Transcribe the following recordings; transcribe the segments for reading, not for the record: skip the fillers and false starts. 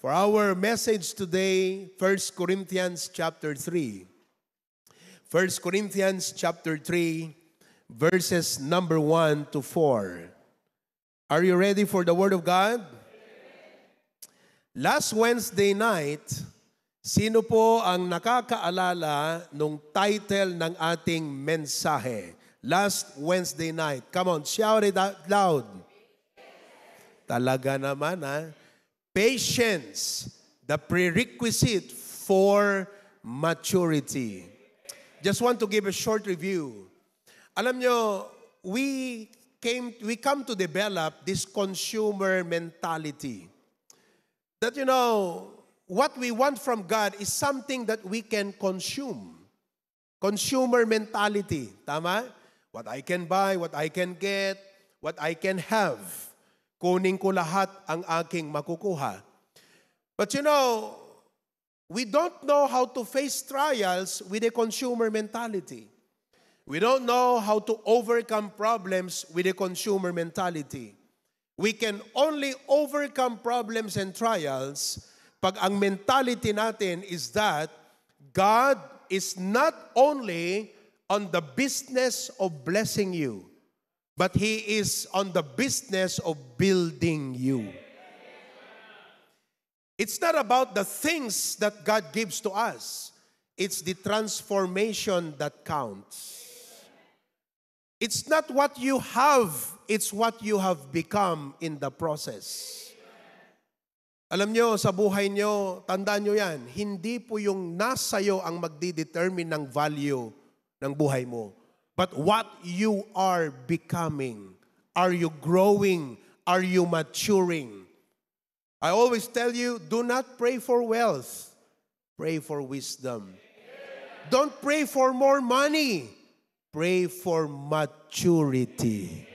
For our message today, 1 Corinthians chapter 3. 1 Corinthians chapter 3, verses number 1 to 4. Are you ready for the Word of God? Last Wednesday night, sino po ang nakakaalala nung title ng ating mensahe? Last Wednesday night. Come on, shout it out loud. Talaga naman, ha? Patience, the prerequisite for maturity. Just want to give a short review. Alam nyo, we come to develop this consumer mentality. That what we want from God is something that we can consume. Consumer mentality, tama? What I can buy, what I can get, what I can have. Kunin ko lahat ang aking makukuha. But we don't know how to face trials with a consumer mentality. We don't know how to overcome problems with a consumer mentality. We can only overcome problems and trials pag ang mentality natin is that God is not only on the business of blessing you, but He is on the business of building you. It's not about the things that God gives to us. It's the transformation that counts. It's not what you have, it's what you have become in the process. Alam nyo, sa buhay nyo, tandaan nyo yan, hindi po yung nasayo ang magdidetermine ng value ng buhay mo. But what you are becoming. Are you growing? Are you maturing? I always tell you, do not pray for wealth. Pray for wisdom. Don't pray for more money. Pray for maturity.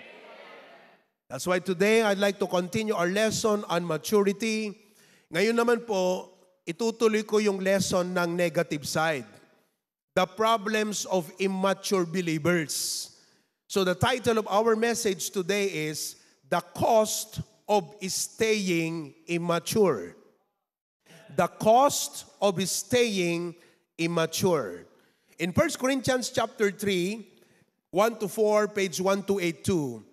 That's why today I'd like to continue our lesson on maturity. Ngayon naman po, itutuloy ko yung lesson ng negative side. The problems of immature believers. So the title of our message today is The Cost of Staying Immature. The cost of staying immature. In 1 Corinthians chapter 3, 1 to 4, page 1282.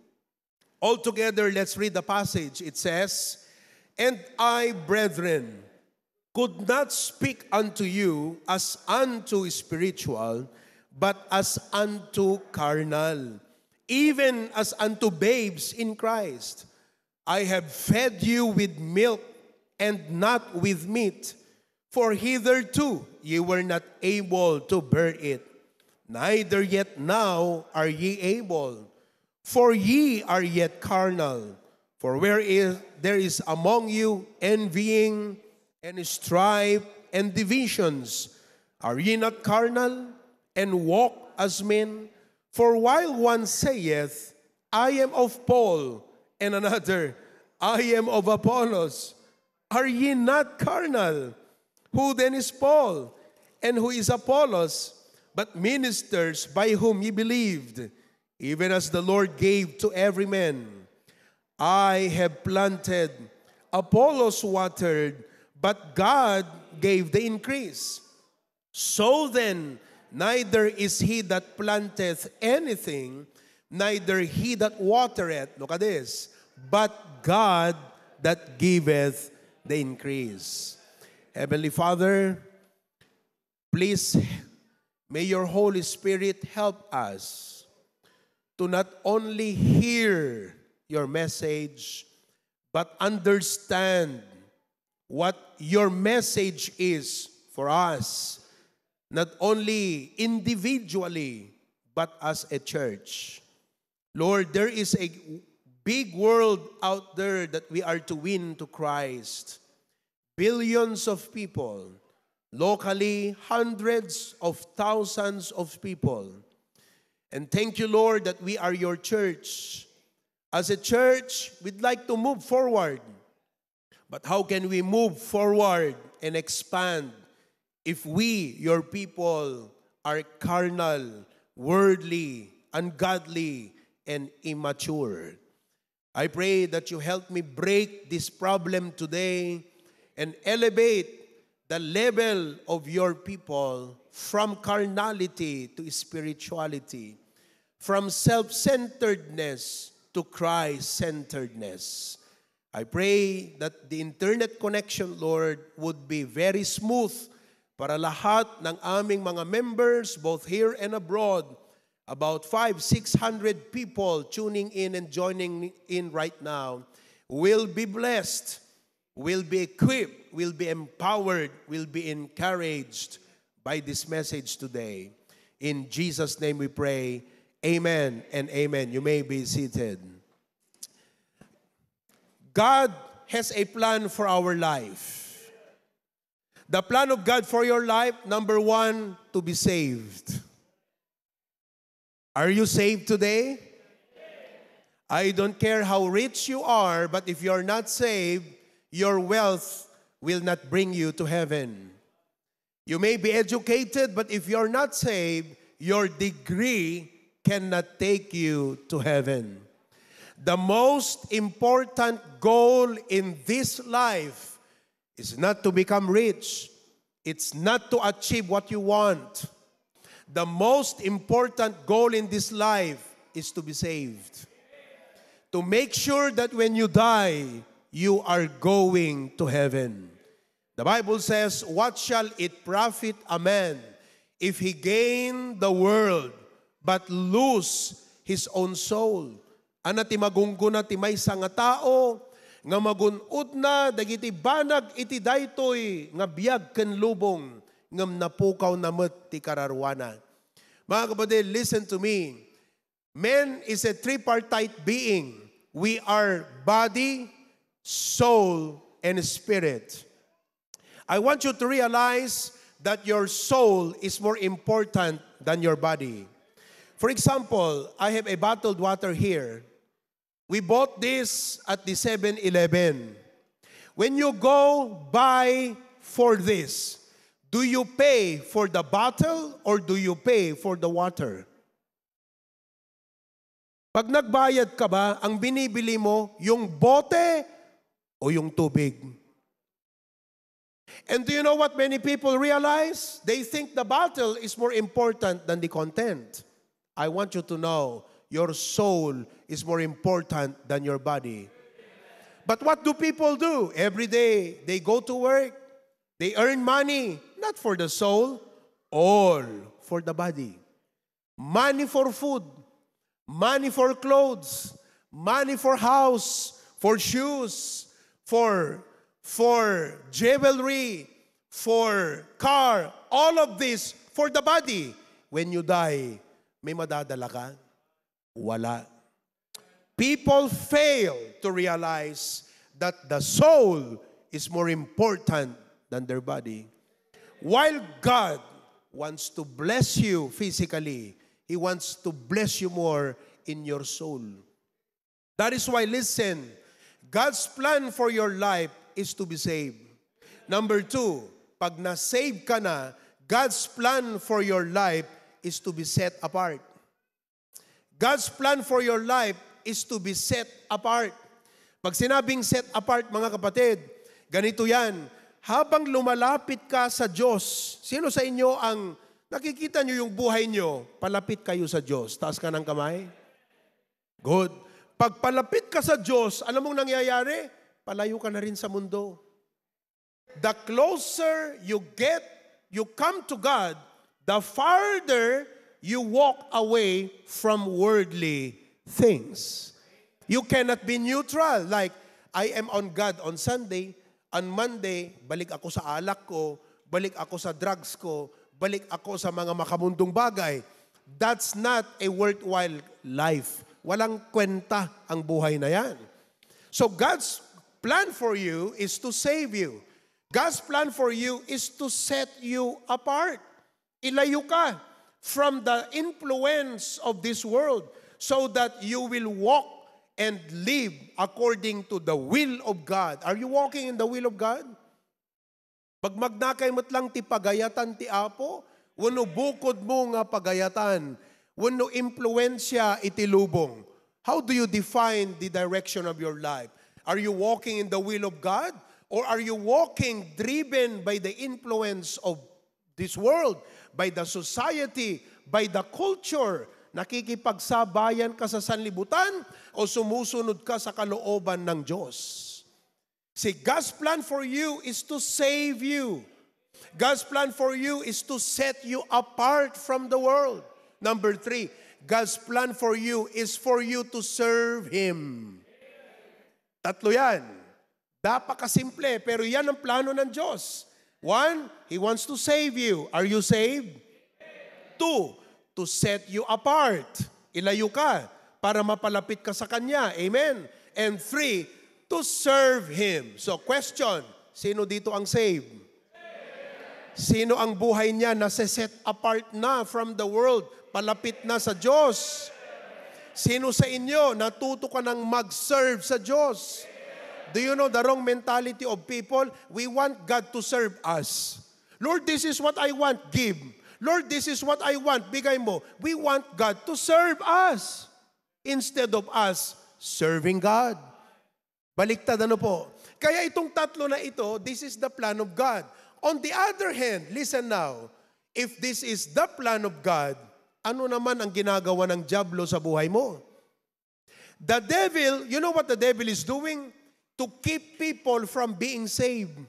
All together, let's read the passage. It says, "And I, brethren, could not speak unto you as unto spiritual, but as unto carnal, even as unto babes in Christ. I have fed you with milk and not with meat, for hitherto ye were not able to bear it, neither yet now are ye able, for ye are yet carnal. For there is among you envying, and strife, and divisions. Are ye not carnal, and walk as men? For while one saith, I am of Paul, and another, I am of Apollos, are ye not carnal? Who then is Paul, and who is Apollos, but ministers by whom ye believed, even as the Lord gave to every man? I have planted, Apollos watered, but God gave the increase. So then, neither is he that planteth anything, neither he that watereth, look at this, but God that giveth the increase." Heavenly Father, please, may your Holy Spirit help us to not only hear your message, but understand what your message is for us, not only individually, but as a church. Lord, there is a big world out there that we are to win to Christ. Billions of people, locally, hundreds of thousands of people. And thank you, Lord, that we are your church. As a church, we'd like to move forward. But how can we move forward and expand if we, your people, are carnal, worldly, ungodly, and immature? I pray that you help me break this problem today and elevate the level of your people from carnality to spirituality, from self-centeredness to Christ-centeredness. I pray that the internet connection, Lord, would be very smooth para lahat ng aming mga members, both here and abroad, about 500-600 people tuning in and joining in right now, will be blessed, will be equipped, will be empowered, will be encouraged by this message today. In Jesus' name we pray, amen and amen. You may be seated. God has a plan for our life. The plan of God for your life, number one, to be saved. Are you saved today? I don't care how rich you are, but if you're not saved, your wealth will not bring you to heaven. You may be educated, but if you're not saved, your degree cannot take you to heaven. The most important goal in this life is not to become rich. It's not to achieve what you want. The most important goal in this life is to be saved. To make sure that when you die, you are going to heaven. The Bible says, what shall it profit a man if he gain the world but lose his own soul? Ana ti magunggo na ti maysa nga tao nga magunod na dagiti banag iti daytoy nga biag ken lubong ngem napukaw na met ti kararwana. Mga kapatid, listen to me. Man is a tripartite being. We are body, soul, and spirit. I want you to realize that your soul is more important than your body. For example, I have a bottled water here. We bought this at the 7-Eleven. When you go buy for this, do you pay for the bottle or do you pay for the water? Pag nagbayad ka ba, ang binibili mo, yung bote o yung tubig? And do you know what many people realize? They think the bottle is more important than the content. I want you to know, your soul is more important than your body. But what do people do? Every day, they go to work, they earn money, not for the soul, all for the body. Money for food, money for clothes, money for house, for shoes, for jewelry, for car, all of this for the body. When you die, may madadala ka? Wala. People fail to realize that the soul is more important than their body. While God wants to bless you physically, He wants to bless you more in your soul. That is why, listen, God's plan for your life is to be saved. Number two, pag na-save ka na, God's plan for your life is to be set apart. God's plan for your life is to be set apart. Pag sinabing set apart, mga kapatid, ganito yan. Habang lumalapit ka sa Diyos, sino sa inyo ang nakikita nyo yung buhay nyo, palapit kayo sa Diyos? Taas ka ng kamay. Good. Pag palapit ka sa Diyos, alam mong nangyayari? Palayo ka na rin sa mundo. The closer you come to God, the farther you walk away from worldly things. You cannot be neutral. Like, I am on God on Sunday, on Monday, balik ako sa alak ko, balik ako sa drugs ko, balik ako sa mga makamundong bagay. That's not a worthwhile life. Walang kwenta ang buhay na yan. So God's plan for you is to save you. God's plan for you is to set you apart. Ilayo ka from the influence of this world so that you will walk and live according to the will of God. Are you walking in the will of God? Pag magnakay mo't lang ti pagayatan ti Apo, wano bukod mo nga pagayatan, wano impluensya iti lubong. How do you define the direction of your life? Are you walking in the will of God? Or are you walking driven by the influence of this world, by the society, by the culture? Nakikipagsabayan ka sa sanlibutan o sumusunod ka sa kalooban ng Diyos? See, God's plan for you is to save you. God's plan for you is to set you apart from the world. Number 3, God's plan for you is for you to serve Him. Tatlo yan. Napakasimple, pero yan ang plano ng Diyos. 1, He wants to save you. Are you saved? 2, to set you apart. Ilayo ka para mapalapit ka sa Kanya. Amen? And 3, to serve Him. So question, sino dito ang saved? Sino ang buhay niya na set apart na from the world, palapit na sa Diyos? Sino sa inyo natuto ka ng mag-serve sa Diyos? Do you know the wrong mentality of people? We want God to serve us. Lord, this is what I want, give. Lord, this is what I want, bigay mo. We want God to serve us instead of us serving God. Baliktad ano po? Kaya itong tatlo na ito, this is the plan of God. On the other hand, listen now, if this is the plan of God, ano naman ang ginagawa ng dyablo sa buhay mo? The devil, you know what the devil is doing? To keep people from being saved.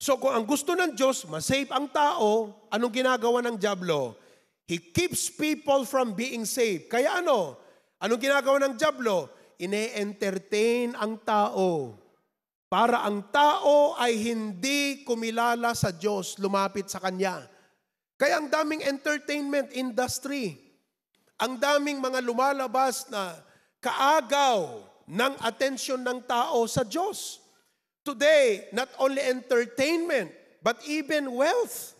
So kung ang gusto ng Diyos, masave ang tao, anong ginagawa ng dyablo? He keeps people from being saved. Kaya ano? Anong ginagawa ng dyablo? Ine-entertain ang tao para ang tao ay hindi kumilala sa Diyos, lumapit sa Kanya. Kaya ang daming entertainment industry, ang daming mga lumalabas na kaagaw ng atensyon ng tao sa Diyos. Today, not only entertainment, but even wealth.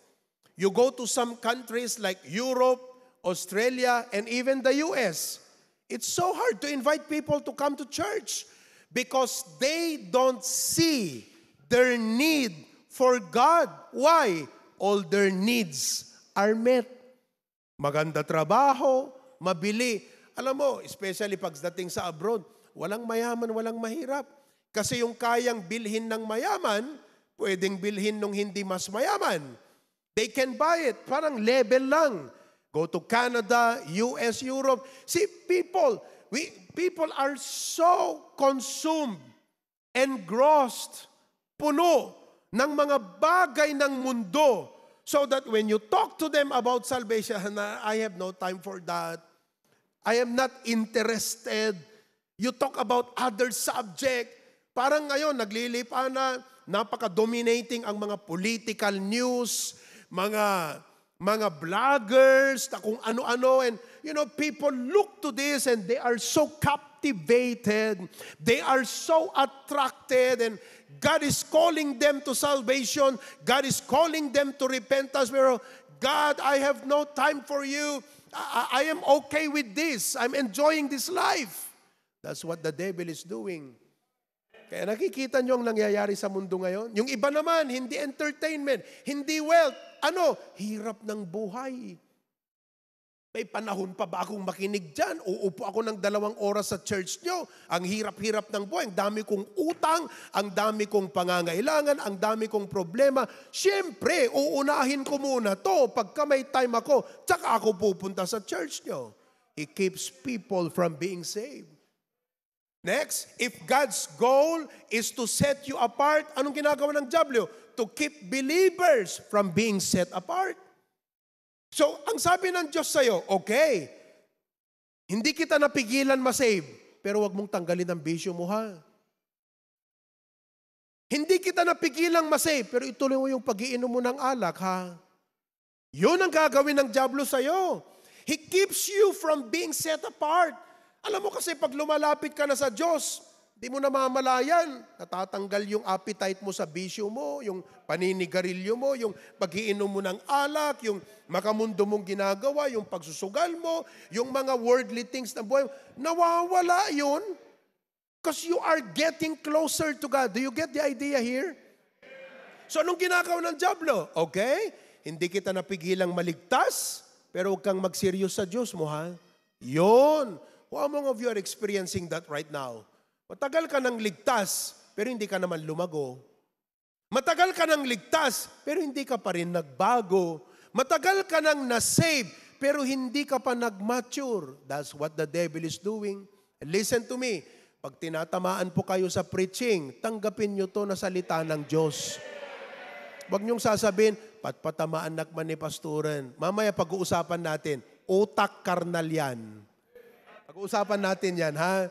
You go to some countries like Europe, Australia, and even the US. It's so hard to invite people to come to church because they don't see their need for God. Why? All their needs are met. Maganda trabaho, mabili. Alam mo, especially pagdating sa abroad, walang mayaman, walang mahirap. Kasi yung kayang bilhin ng mayaman, pwedeng bilhin ng hindi mas mayaman. They can buy it. Parang level lang. Go to Canada, US, Europe. See, people are so consumed, engrossed, puno ng mga bagay ng mundo so that when you talk to them about salvation, I have no time for that. I am not interested. You talk about other subject. Parang ngayon, naglilipa na, napaka-dominating ang mga political news, mga vloggers, na kung ano-ano. And, you know, people look to this and they are so captivated. They are so attracted. And God is calling them to salvation. God is calling them to repentance. Pero, God, I have no time for you. I am okay with this. I'm enjoying this life. That's what the devil is doing. Kaya nakikita nyo ang nangyayari sa mundo ngayon. Yung iba naman, hindi entertainment, hindi wealth. Ano? Hirap ng buhay. May panahon pa ba akong makinig dyan? Uupo ako ng 2 oras sa church nyo. Ang hirap-hirap ng buhay. Ang dami kong utang, ang dami kong pangangailangan, ang dami kong problema. Siyempre, uunahin ko muna to. Pagka may time ako, tsaka ako pupunta sa church nyo. He keeps people from being saved. Next, if God's goal is to set you apart, anong ginagawa ng dyablo? To keep believers from being set apart. So, ang sabi ng Diyos sa'yo, okay, hindi kita napigilan masave, pero wag mong tanggalin ang bisyo mo, ha? Hindi kita napigilan masave, pero ituloy mo yung pag-iinom mo ng alak, ha? Yun ang gagawin ng dyablo sa'yo. He keeps you from being set apart. Alam mo kasi pag lumalapit ka na sa Diyos, di mo namamalayan. Natatanggal yung appetite mo sa bisyo mo, yung paninigarilyo mo, yung pag-iinom mo ng alak, yung makamundo mong ginagawa, yung pagsusugal mo, yung mga worldly things na buhay. Nawawala yun because you are getting closer to God. Do you get the idea here? So anong ginagawa ng dyablo? Okay, hindi kita napigilang maligtas, pero huwag kang magseryos sa Diyos mo, ha? Yun. How among of you are experiencing that right now? Matagal ka nang ligtas, pero hindi ka naman lumago. Matagal ka nang ligtas, pero hindi ka pa rin nagbago. Matagal ka nang na-save, pero hindi ka pa nag-mature. That's what the devil is doing. And listen to me, pag tinatamaan po kayo sa preaching, tanggapin nyo to na salita ng Diyos. Huwag niyong sasabihin, patpatamaan nakman ni pastoran. Mamaya pag-uusapan natin, utak karnal yan. Pag-uusapan natin yan, ha?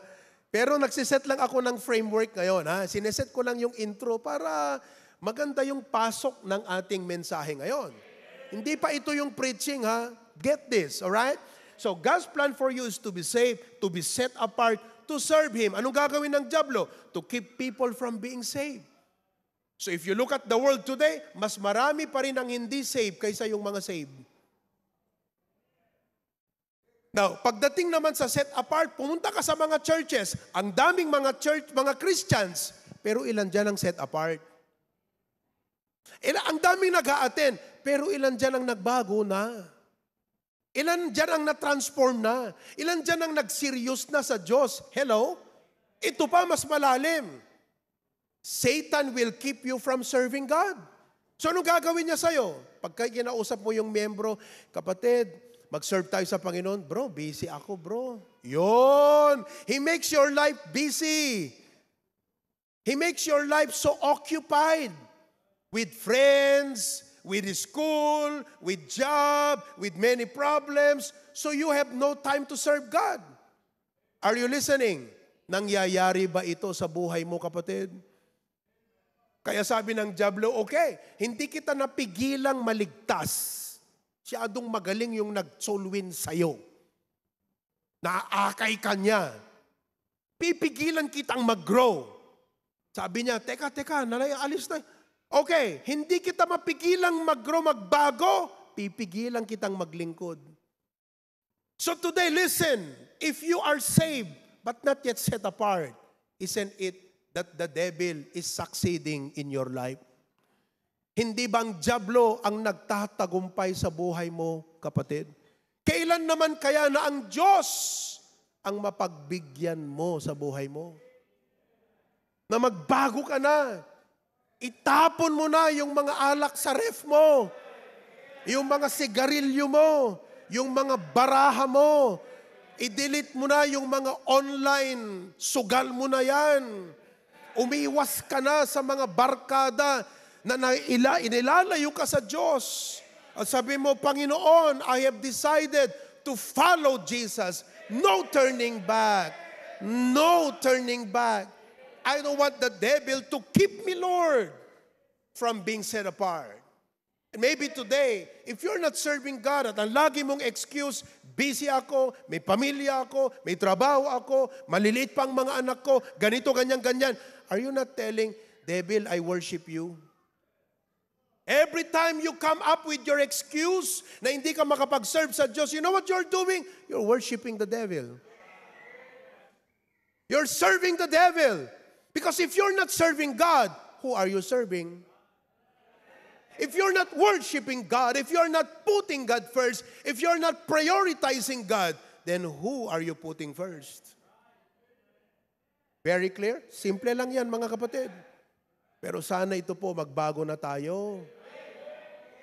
Pero nagsiset lang ako ng framework ngayon, ha? Sineset ko lang yung intro para maganda yung pasok ng ating mensahe ngayon. Hindi pa ito yung preaching, ha? Get this, alright? So, God's plan for you is to be saved, to be set apart, to serve Him. Anong gagawin ng dyablo? To keep people from being saved. So, if you look at the world today, mas marami pa rin ang hindi saved kaysa yung mga saved. Now, pagdating naman sa set apart, pumunta ka sa mga churches, ang daming mga Christians, pero ilan dyan ang set apart? Ang daming nag-a-attend, pero ilan dyan ang nagbago na? Ilan dyan ang na-transform na? Ilan dyan ang nag-serious na sa Diyos? Hello? Ito pa mas malalim. Satan will keep you from serving God. So anong gagawin niya sa'yo? Pagka kinausap mo yung miyembro, kapatid, mag-serve tayo sa Panginoon. Bro, busy ako, bro. Yun! He makes your life busy. He makes your life so occupied with friends, with school, with job, with many problems, so you have no time to serve God. Are you listening? Nangyayari ba ito sa buhay mo, kapatid? Kaya sabi ng dyablo, okay, hindi kita napigilang maligtas. Siyadong magaling yung nag-soul-win sa'yo. Naakay ka niya. Pipigilan kitang mag-grow. Sabi niya, teka, alis na. Okay, hindi kita mapigilang mag-grow, magbago. Pipigilan kitang maglingkod. So today, listen, if you are saved, but not yet set apart, isn't it that the devil is succeeding in your life? Hindi bang dyablo ang nagtatagumpay sa buhay mo, kapatid? Kailan naman kaya na ang Diyos ang mapagbigyan mo sa buhay mo? Na magbago ka na. Itapon mo na yung mga alak sa ref mo. Yung mga sigarilyo mo. Yung mga baraha mo. I-delete mo na yung mga online. Sugal mo na yan. Umiwas ka na sa mga barkada na inilalayo ka sa Diyos. At sabi mo, Panginoon, I have decided to follow Jesus. No turning back. No turning back. I don't want the devil to keep me, Lord, from being set apart. And maybe today, if you're not serving God at ang lagi mong excuse, busy ako, may pamilya ako, may trabaho ako, maliliit pang mga anak ko, ganito, ganyan. Are you not telling, devil, I worship you? Every time you come up with your excuse na hindi ka makapag-serve sa Diyos, you know what you're doing? You're worshiping the devil. You're serving the devil. Because if you're not serving God, who are you serving? If you're not worshiping God, if you're not putting God first, if you're not prioritizing God, then who are you putting first? Very clear? Simple lang yan, mga kapatid. Pero sana ito po, magbago na tayo.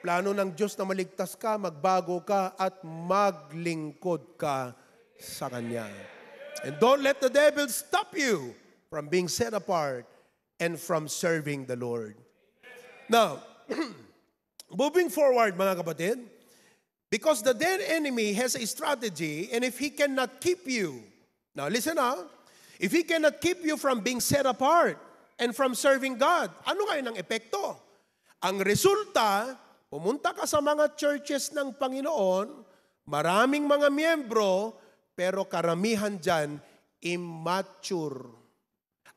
Plano ng Diyos na maligtas ka, magbago ka, at maglingkod ka sa Kanya. And don't let the devil stop you from being set apart and from serving the Lord. Now, moving forward, mga kapatid, because the dead enemy has a strategy, and if he cannot keep you, now listen now, if he cannot keep you from being set apart and from serving God, ano kayo ng epekto? Ang resulta, pumunta ka sa mga churches ng Panginoon, maraming mga miyembro, pero karamihan dyan, immature.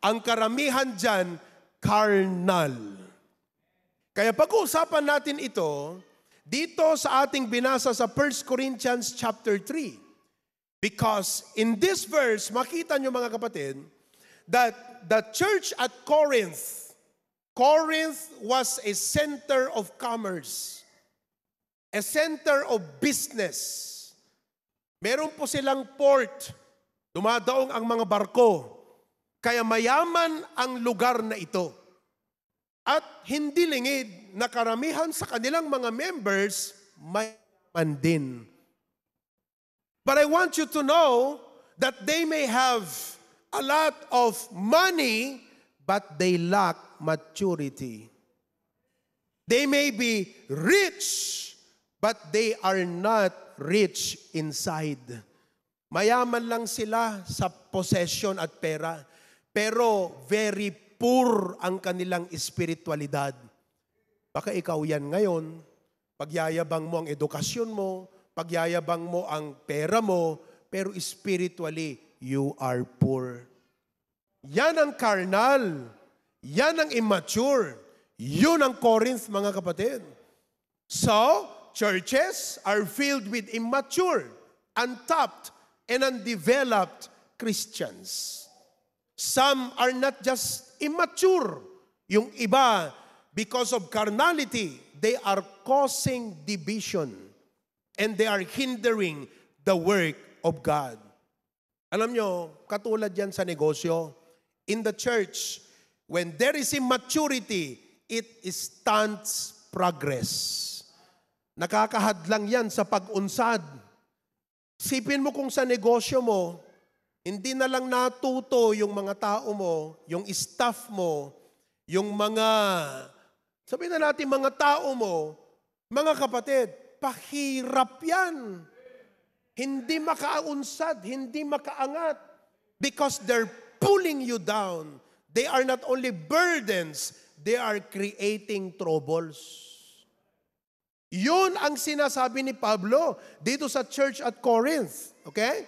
Ang karamihan dyan, carnal. Kaya pag-uusapan natin ito, dito sa ating binasa sa 1 Corinthians chapter 3. Because in this verse, makita nyo mga kapatid, that the church at Corinth was a center of commerce, a center of business. Meron po silang port, dumadaong ang mga barko. Kaya mayaman ang lugar na ito. At hindi lingid na karamihan sa kanilang mga members mayaman din. But I want you to know that they may have a lot of money, but they lack maturity. They may be rich, but they are not rich inside. Mayaman lang sila sa possession at pera, pero very poor ang kanilang espiritualidad. Baka ikaw yan ngayon, pagyayabang mo ang edukasyon mo, pagyayabang mo ang pera mo, pero spiritually, you are poor. Yan ang carnal. Yan ang immature. Yun ang Corinth, mga kapatid. So, churches are filled with immature, untapped, and undeveloped Christians. Some are not just immature. Yung iba, because of carnality, they are causing division. And they are hindering the work of God. Alam nyo, katulad yan sa negosyo. In the church, when there is immaturity, it stunts progress. Nakakahadlang yan sa pag-unsad. Sipin mo kung sa negosyo mo, hindi na lang natuto yung mga tao mo, yung staff mo, yung mga, sabihin na natin mga tao mo, mga kapatid, pahirap yan. Hindi makaunsad, hindi makaangat. Because they're pulling you down. They are not only burdens, they are creating troubles. Yun ang sinasabi ni Pablo dito sa church at Corinth. Okay?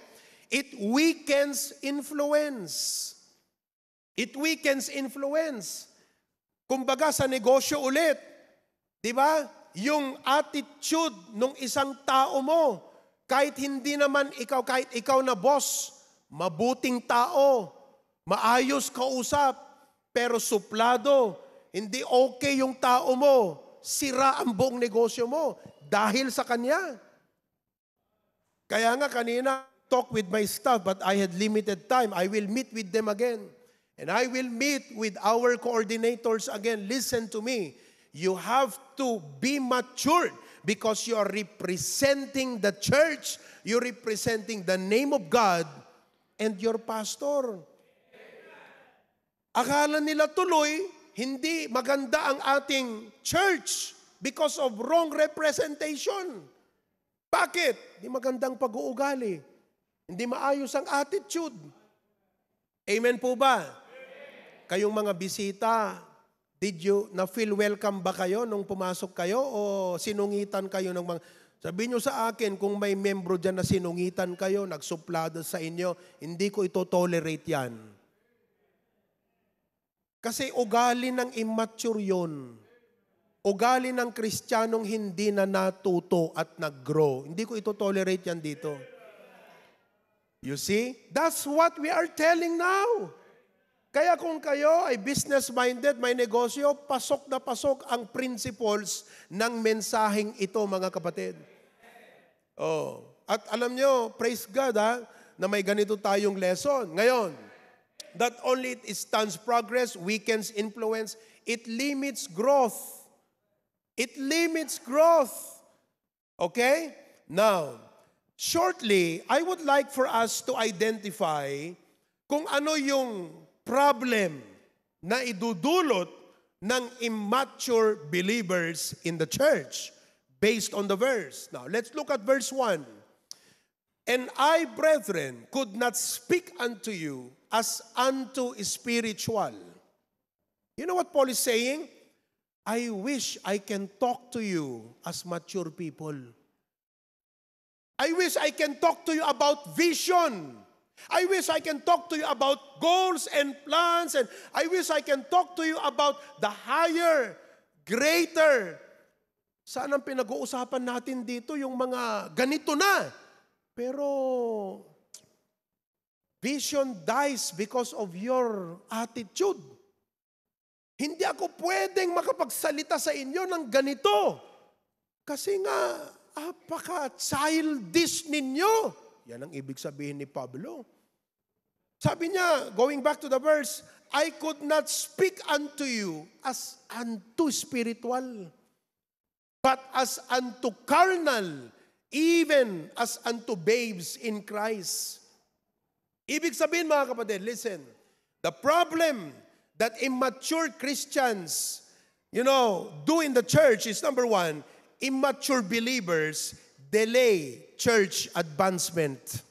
It weakens influence. It weakens influence. Kumbaga sa negosyo ulit, di ba? Yung attitude ng isang tao mo, kahit hindi naman ikaw, kahit ikaw na boss, mabuting tao, maayos kausap, pero suplado, hindi okay yung tao mo, sira ang buong negosyo mo dahil sa kanya. Kaya nga kanina, talk with my staff, but I had limited time. I will meet with them again. And I will meet with our coordinators again. Listen to me. You have to be matured because you are representing the church. You're representing the name of God and your pastor. Akala nila tuloy, hindi maganda ang ating church because of wrong representation. Bakit? Hindi magandang pag-uugali. Hindi maayos ang attitude. Amen po ba? Amen. Kayong mga bisita, na-feel welcome ba kayo nung pumasok kayo o sinungitan kayo ng mga... Sabihin nyo sa akin, kung may membro dyan na sinungitan kayo, nagsuplado sa inyo, hindi ko ito tolerate yan. Kasi ugali ng immature yun. Ugali ng Kristiyanong hindi na natuto at nag-grow. Hindi ko ito tolerate yan dito. You see? That's what we are telling now. Kaya kung kayo ay business-minded, may negosyo, pasok na pasok ang principles ng mensaheng ito, mga kapatid. Oh. At alam nyo, praise God na may ganito tayong lesson. Ngayon, that only it stunts progress, weakens influence, it limits growth. It limits growth. Okay? Now, shortly, I would like for us to identify kung ano yung problem na idudulot ng immature believers in the church based on the verse. Now, let's look at verse 1. And I, brethren, could not speak unto you as unto spiritual. You know what Paul is saying? I wish I can talk to you as mature people. I wish I can talk to you about vision. I wish I can talk to you about goals and plans. And I wish I can talk to you about the higher, greater. Saan ang pinag-uusapan natin dito? Yung mga ganito na. Pero vision dies because of your attitude. Hindi ako pwedeng makapagsalita sa inyo ng ganito. Kasi nga, apaka-childish ninyo. Yan ang ibig sabihin ni Pablo. Sabi niya, going back to the verse, I could not speak unto you as unto spiritual, but as unto carnal, even as unto babes in Christ. Ibig sabihin mga kapatid, listen, the problem that immature Christians, do in the church is number one, immature believers delay church advancement.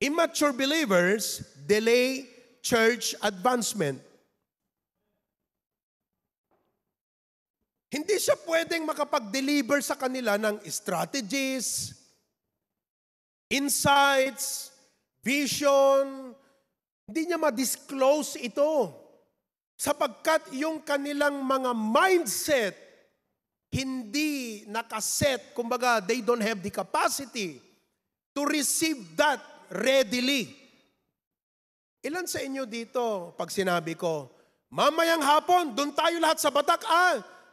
Immature believers delay church advancement. Hindi siya pwedeng makapag-deliver sa kanila ng strategies, insights, vision. Hindi niya ma-disclose ito. Sapagkat yung kanilang mga mindset, hindi nakaset, kumbaga, they don't have the capacity to receive that readily. Ilan sa inyo dito, pag sinabi ko, mamayang hapon, doon tayo lahat sa Batak,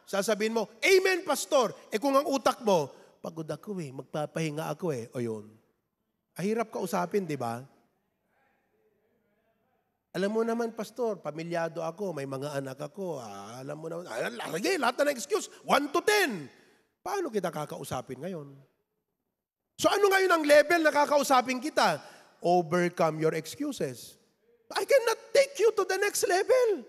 sasabihin mo, Amen, Pastor. Kung ang utak mo, pagod ako magpapahinga ako o yun. Ahirap kausapin, di ba? Alam mo naman, Pastor, pamilyado ako, may mga anak ako. Alam mo naman, lahat na excuse, 1 to 10. Paano kita kakausapin ngayon? So ano ngayon ang level na kakausapin kita? Overcome your excuses. I cannot take you to the next level.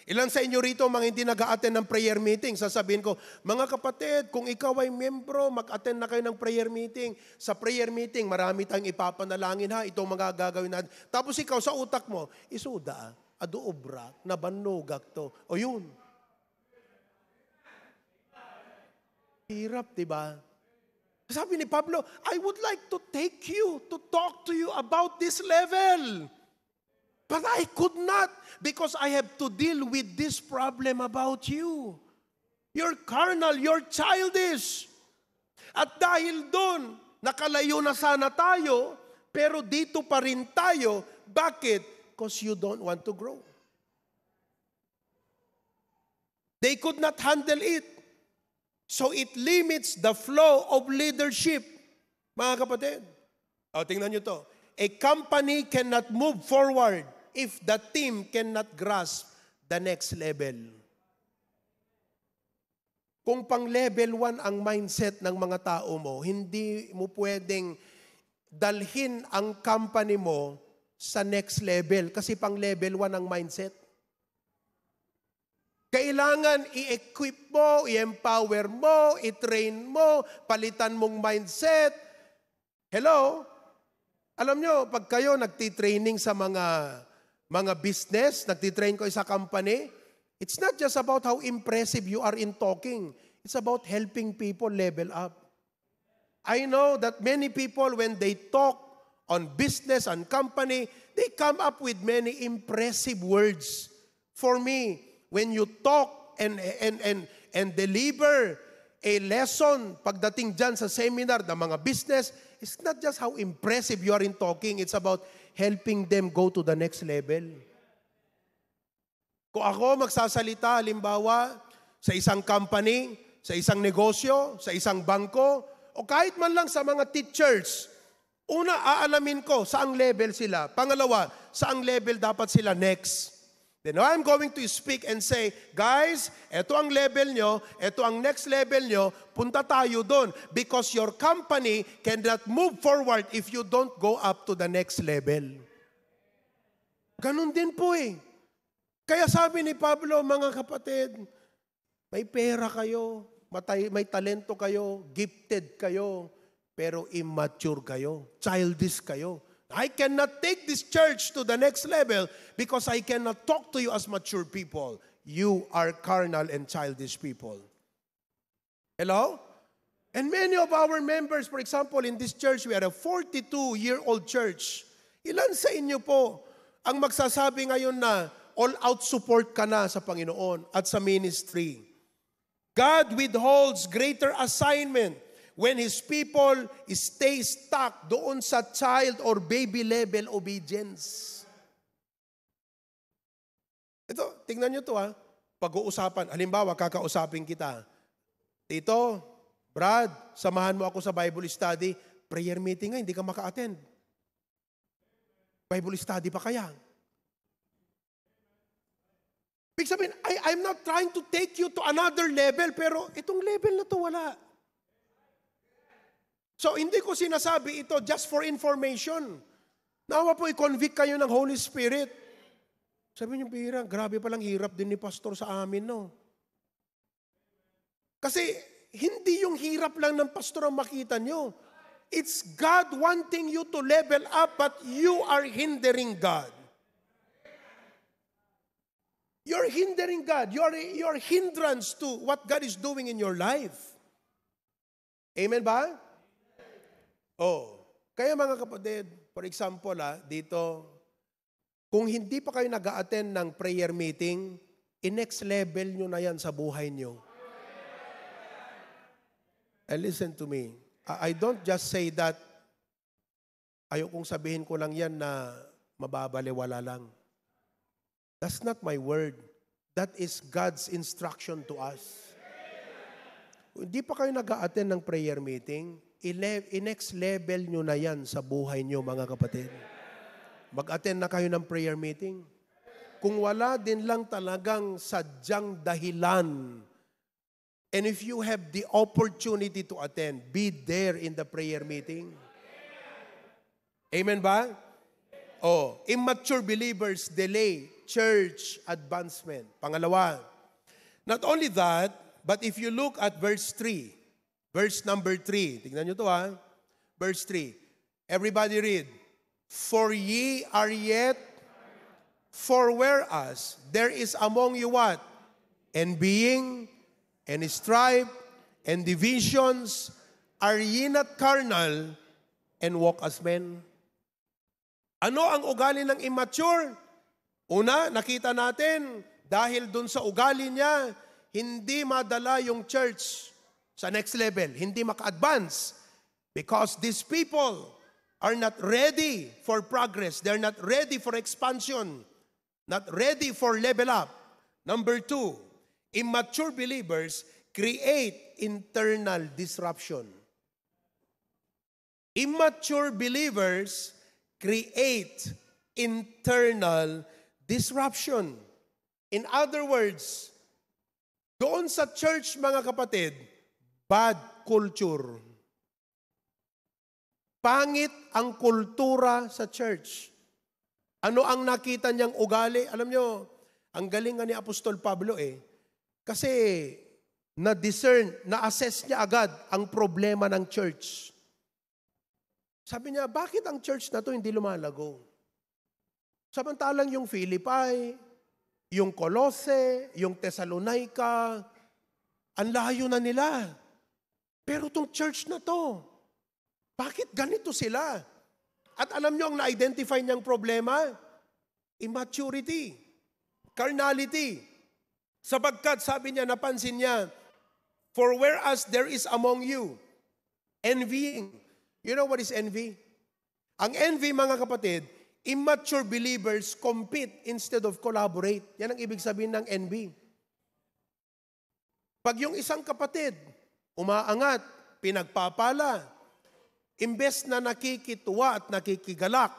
Ilan sa inyo rito mga hindi nag-a-attend ng prayer meeting, sasabihin ko, mga kapatid, kung ikaw ay membro, mag-attend na kayo ng prayer meeting. Sa prayer meeting, marami tayong ipapanalangin itong mga gagawin natin. Tapos ikaw sa utak mo, isuda, adoobra, nabanugak to. O yun. Hirap, diba? Sabi ni Pablo, I would like to take you, to talk to you about this level. But I could not because I have to deal with this problem about you. You're carnal, you're childish. At dahil doon, nakalayo na sana tayo, pero dito pa rin tayo. Bakit? Because you don't want to grow. They could not handle it. So it limits the flow of leadership. Mga kapatid, tingnan nyo to. A company cannot move forward if the team cannot grasp the next level. Kung pang level 1 ang mindset ng mga tao mo, hindi mo pwedeng dalhin ang company mo sa next level kasi pang level 1 ang mindset. Kailangan i-equip mo, i-empower mo, i-train mo, palitan mong mindset. Hello? Alam nyo, pag kayo nagtitraining sa mga business, nagtitrain ko sa company, it's not just about how impressive you are in talking. It's about helping people level up. I know that many people, when they talk on business and company, they come up with many impressive words. For me, when you talk and deliver a lesson pagdating dyan sa seminar ng mga business, it's not just how impressive you are in talking, it's about helping them go to the next level. Kung ako magsasalita, halimbawa, sa isang company, sa isang negosyo, sa isang bangko, o kahit man lang sa mga teachers, una, aalamin ko saang level sila. Pangalawa, saang level dapat sila next. Then I'm going to speak and say, guys, eto ang level nyo, eto ang next level nyo, punta tayo doon. Because your company cannot move forward if you don't go up to the next level. Ganon din po Kaya sabi ni Pablo, mga kapatid, may pera kayo, may talento kayo, gifted kayo, pero immature kayo, childish kayo. I cannot take this church to the next level because I cannot talk to you as mature people. You are carnal and childish people. Hello? And many of our members, for example, in this church, we are a 42-year-old church. Ilan sa inyo po ang magsasabi ngayon na all-out support ka na sa Panginoon at sa ministry? God withholds greater assignment when His people stay stuck doon sa child or baby level obedience. Ito, tingnan nyo to pag-uusapan. Halimbawa, kakausapin kita. Tito, Brad, samahan mo ako sa Bible study. Prayer meeting nga, hindi ka maka-attend. Bible study pa kaya? Big sabihin, I'm not trying to take you to another level, pero itong level na to wala. So, hindi ko sinasabi ito just for information. Nawa po, i-convict kayo ng Holy Spirit. Sabi niyo, bihira, grabe palang hirap din ni pastor sa amin, no? Kasi, hindi yung hirap lang ng pastor ang makita niyo. It's God wanting you to level up, but you are hindering God. You're hindering God. You're hindrance to what God is doing in your life. Amen ba? Oh, kaya mga kapatid, for example, dito, kung hindi pa kayo nag-a-attend ng prayer meeting, i-next level nyo na yan sa buhay nyo. And listen to me, I don't just say that, ayokong sabihin ko lang yan na mababaliwala lang. That's not my word. That is God's instruction to us. Kung hindi pa kayo nag-a-attend ng prayer meeting, i-next level nyo na yan sa buhay nyo, mga kapatid. Mag-attend na kayo ng prayer meeting. Kung wala din lang talagang sadyang dahilan, and if you have the opportunity to attend, be there in the prayer meeting. Amen ba? Oh, immature believers delay church advancement. Pangalawa, not only that, but if you look at verse 3, verse number 3, tingnan nyo to verse 3. Everybody read. For ye are yet, for whereas there is among you what? Envying, and strife, and divisions, are ye not carnal, and walk as men? Ano ang ugali ng immature? Una, nakita natin, dahil dun sa ugali niya, hindi madala yung church sa next level, hindi maka-advance. Because these people are not ready for progress. They're not ready for expansion. Not ready for level up. Number 2, immature believers create internal disruption. Immature believers create internal disruption. In other words, doon sa church, mga kapatid, bad culture. Pangit ang kultura sa church. Ano ang nakita niyang ugali? Alam niyo, ang galing nga ni Apostol Pablo kasi na-discern, na-assess niya agad ang problema ng church. Sabi niya, bakit ang church na to hindi lumalago? Samantalang yung Philippi, yung Colossae, yung Thessalonica, ang layo na nila. Pero itong church na to, bakit ganito sila? At alam nyo ang na-identify niyang problema? Immaturity, carnality. Sapagkat sabi niya, napansin niya, for whereas there is among you, envying. You know what is envy? Ang envy, mga kapatid, immature believers compete instead of collaborate. Yan ang ibig sabihin ng envy. Pag yung isang kapatid, umaangat, pinagpapala, imbes na nakikituwa at nakikigalak,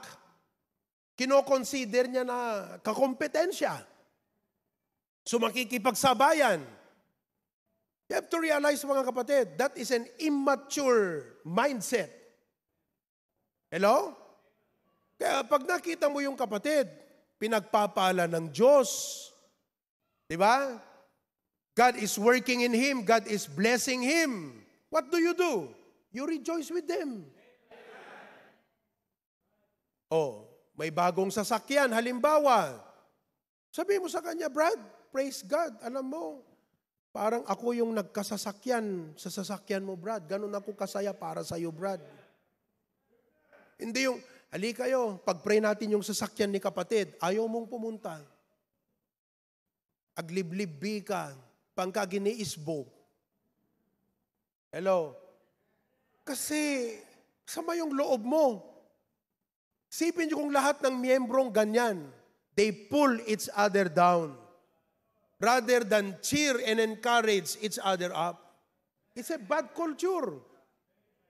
kinoconsider niya na kakompetensya. So makikipagsabayan. You have to realize, mga kapatid, that is an immature mindset. Hello? Kaya pag nakita mo yung kapatid, pinagpapala ng Diyos. Di ba? God is working in him. God is blessing him. What do? You rejoice with them. Oh, may bagong sasakyan. Halimbawa, sabi mo sa kanya, Brad, praise God. Alam mo, parang ako yung nagkasasakyan sa sasakyan mo, Brad. Ganun ako kasaya para sa iyo, Brad. Hindi yung, halika kayo, pag-pray natin yung sasakyan ni kapatid, ayaw mong pumunta. Agliblibbi ka, pangkaginiisbo. Hello? Kasi, sama yung loob mo. Sipin nyo kung lahat ng miyembrong ganyan, they pull each other down rather than cheer and encourage each other up. It's a bad culture.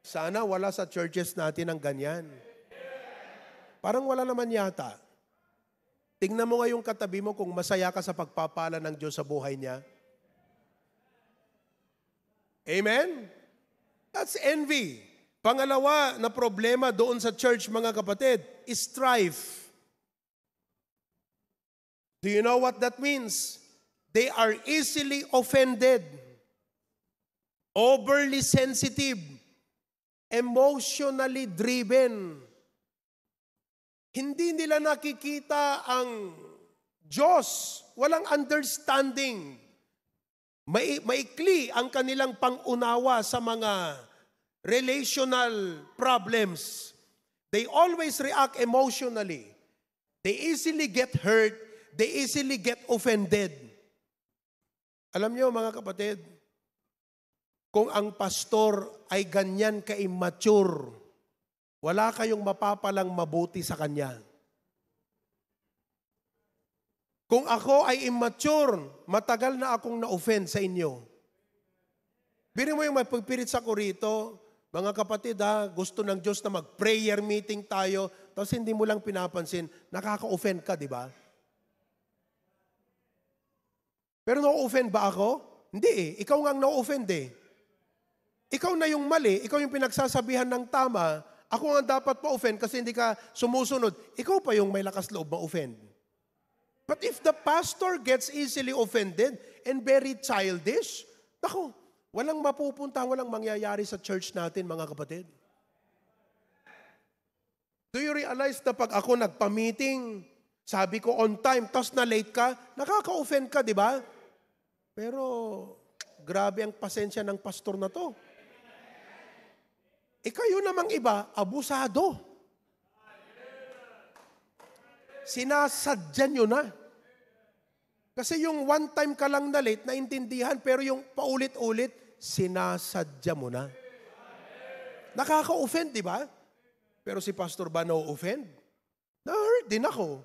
Sana wala sa churches natin ang ganyan. Parang wala naman yata. Tingnan mo nga yung katabi mo kung masaya ka sa pagpapala ng Diyos sa buhay niya. Amen? That's envy. Pangalawa na problema doon sa church, mga kapatid, is strife. Do you know what that means? They are easily offended, overly sensitive, emotionally driven. Hindi nila nakikita ang Diyos. Walang understanding. Maikli ang kanilang pangunawa sa mga relational problems. They always react emotionally. They easily get hurt. They easily get offended. Alam niyo mga kapatid, kung ang pastor ay ganyan ka-immature, wala kayong mapapalang mabuti sa kanya. Kung ako ay immature, matagal na akong na-offend sa inyo. Biro mo yung may pagpirit sa ko rito, mga kapatid gusto ng Diyos na mag-prayer meeting tayo, tapos hindi mo lang pinapansin, nakaka-offend ka, di ba? Pero na-offend ba ako? Hindi ikaw nga ang na-offend Ikaw na yung mali, ikaw yung pinagsasabihan ng tama, ako nga dapat ma-offend kasi hindi ka sumusunod. Ikaw pa yung may lakas loob ma-offend. But if the pastor gets easily offended and very childish, naku, walang mapupunta, walang mangyayari sa church natin, mga kapatid. Do you realize na pag ako nagpa-meeting, sabi ko on time, tapos na late ka, nakaka-offend ka, di ba? Pero grabe ang pasensya ng pastor na to. Kayo namang iba, abusado. Sinasadya nyo na. Kasi yung one time ka lang na late, naintindihan, pero yung paulit-ulit, sinasadya mo na. Nakaka-offend, di ba? Pero si pastor ba no-offend? Na-hurt din ako.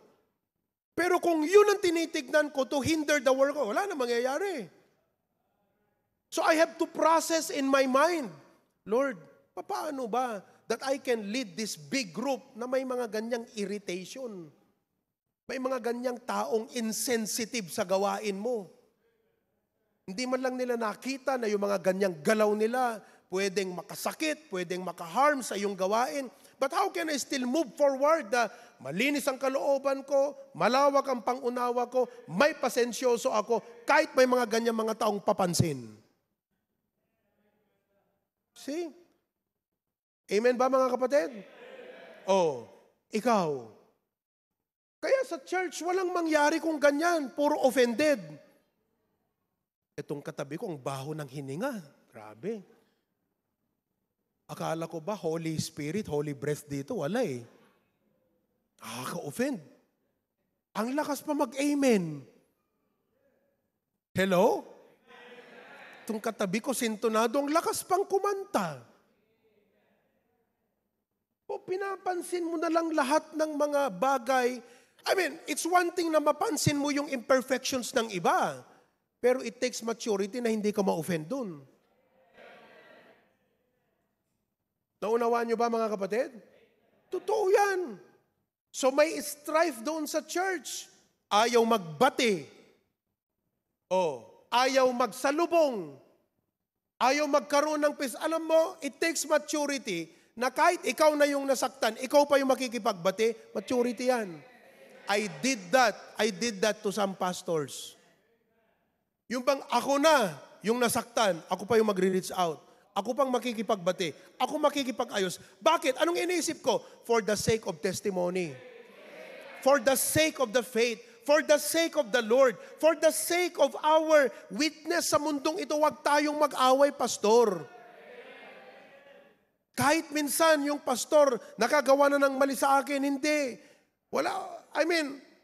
Pero kung yun ang tinitignan ko to hinder the work ko, wala na mangyayari. So I have to process in my mind, Lord, paano ba that I can lead this big group na may mga ganyang irritation? May mga ganyang taong insensitive sa gawain mo. Hindi man lang nila nakita na yung mga ganyang galaw nila pwedeng makasakit, pwedeng makaharm sa iyong gawain. But how can I still move forward na malinis ang kalooban ko, malawak ang pangunawa ko, may pasensyoso ako, kahit may mga ganyang mga taong papansin? See? Amen ba mga kapatid? Oh, ikaw. Kaya sa church, walang mangyari kung ganyan. Puro offended. Itong katabi ko, ang baho ng hininga. Grabe. Akala ko ba, Holy Spirit, Holy Breath dito? Wala Nakaka-offend. Ang lakas pa mag-amen. Hello? Itong katabi ko, sintonado, ang lakas pang kumanta. O pinapansin mo na lang lahat ng mga bagay. I mean, it's one thing na mapansin mo yung imperfections ng iba. Pero it takes maturity na hindi ka ma-offend dun. Naunawaan nyo ba mga kapatid? Totoo yan. So may strife doon sa church. Ayaw magbati. Ayaw magsalubong. Ayaw magkaroon ng peace. Alam mo, it takes maturity na kahit ikaw na yung nasaktan, ikaw pa yung makikipagbati, maturity yan. I did that to some pastors. Yung bang ako na yung nasaktan, ako pa yung magre-reach out. Ako pang makikipagbati. Ako makikipag-ayos. Bakit? Anong iniisip ko? For the sake of testimony. For the sake of the faith. For the sake of the Lord. For the sake of our witness sa mundong ito, huwag tayong mag-away, pastor. Kahit minsan yung pastor nakagawa na ng mali sa akin, hindi.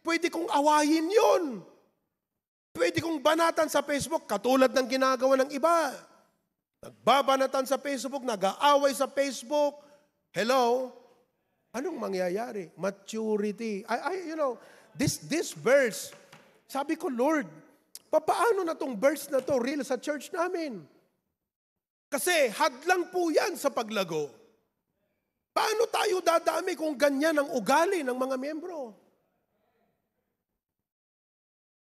Pwede kong awayin yun. Pwede kong banatan sa Facebook, katulad ng ginagawa ng iba. Nagbabanatan sa Facebook, nag-aaway sa Facebook. Hello? Anong mangyayari? Maturity. This verse, sabi ko, Lord, paano na tong verse na to real sa church namin? Kasi hadlang po yan sa paglago. Paano tayo dadami kung ganyan ang ugali ng mga miyembro?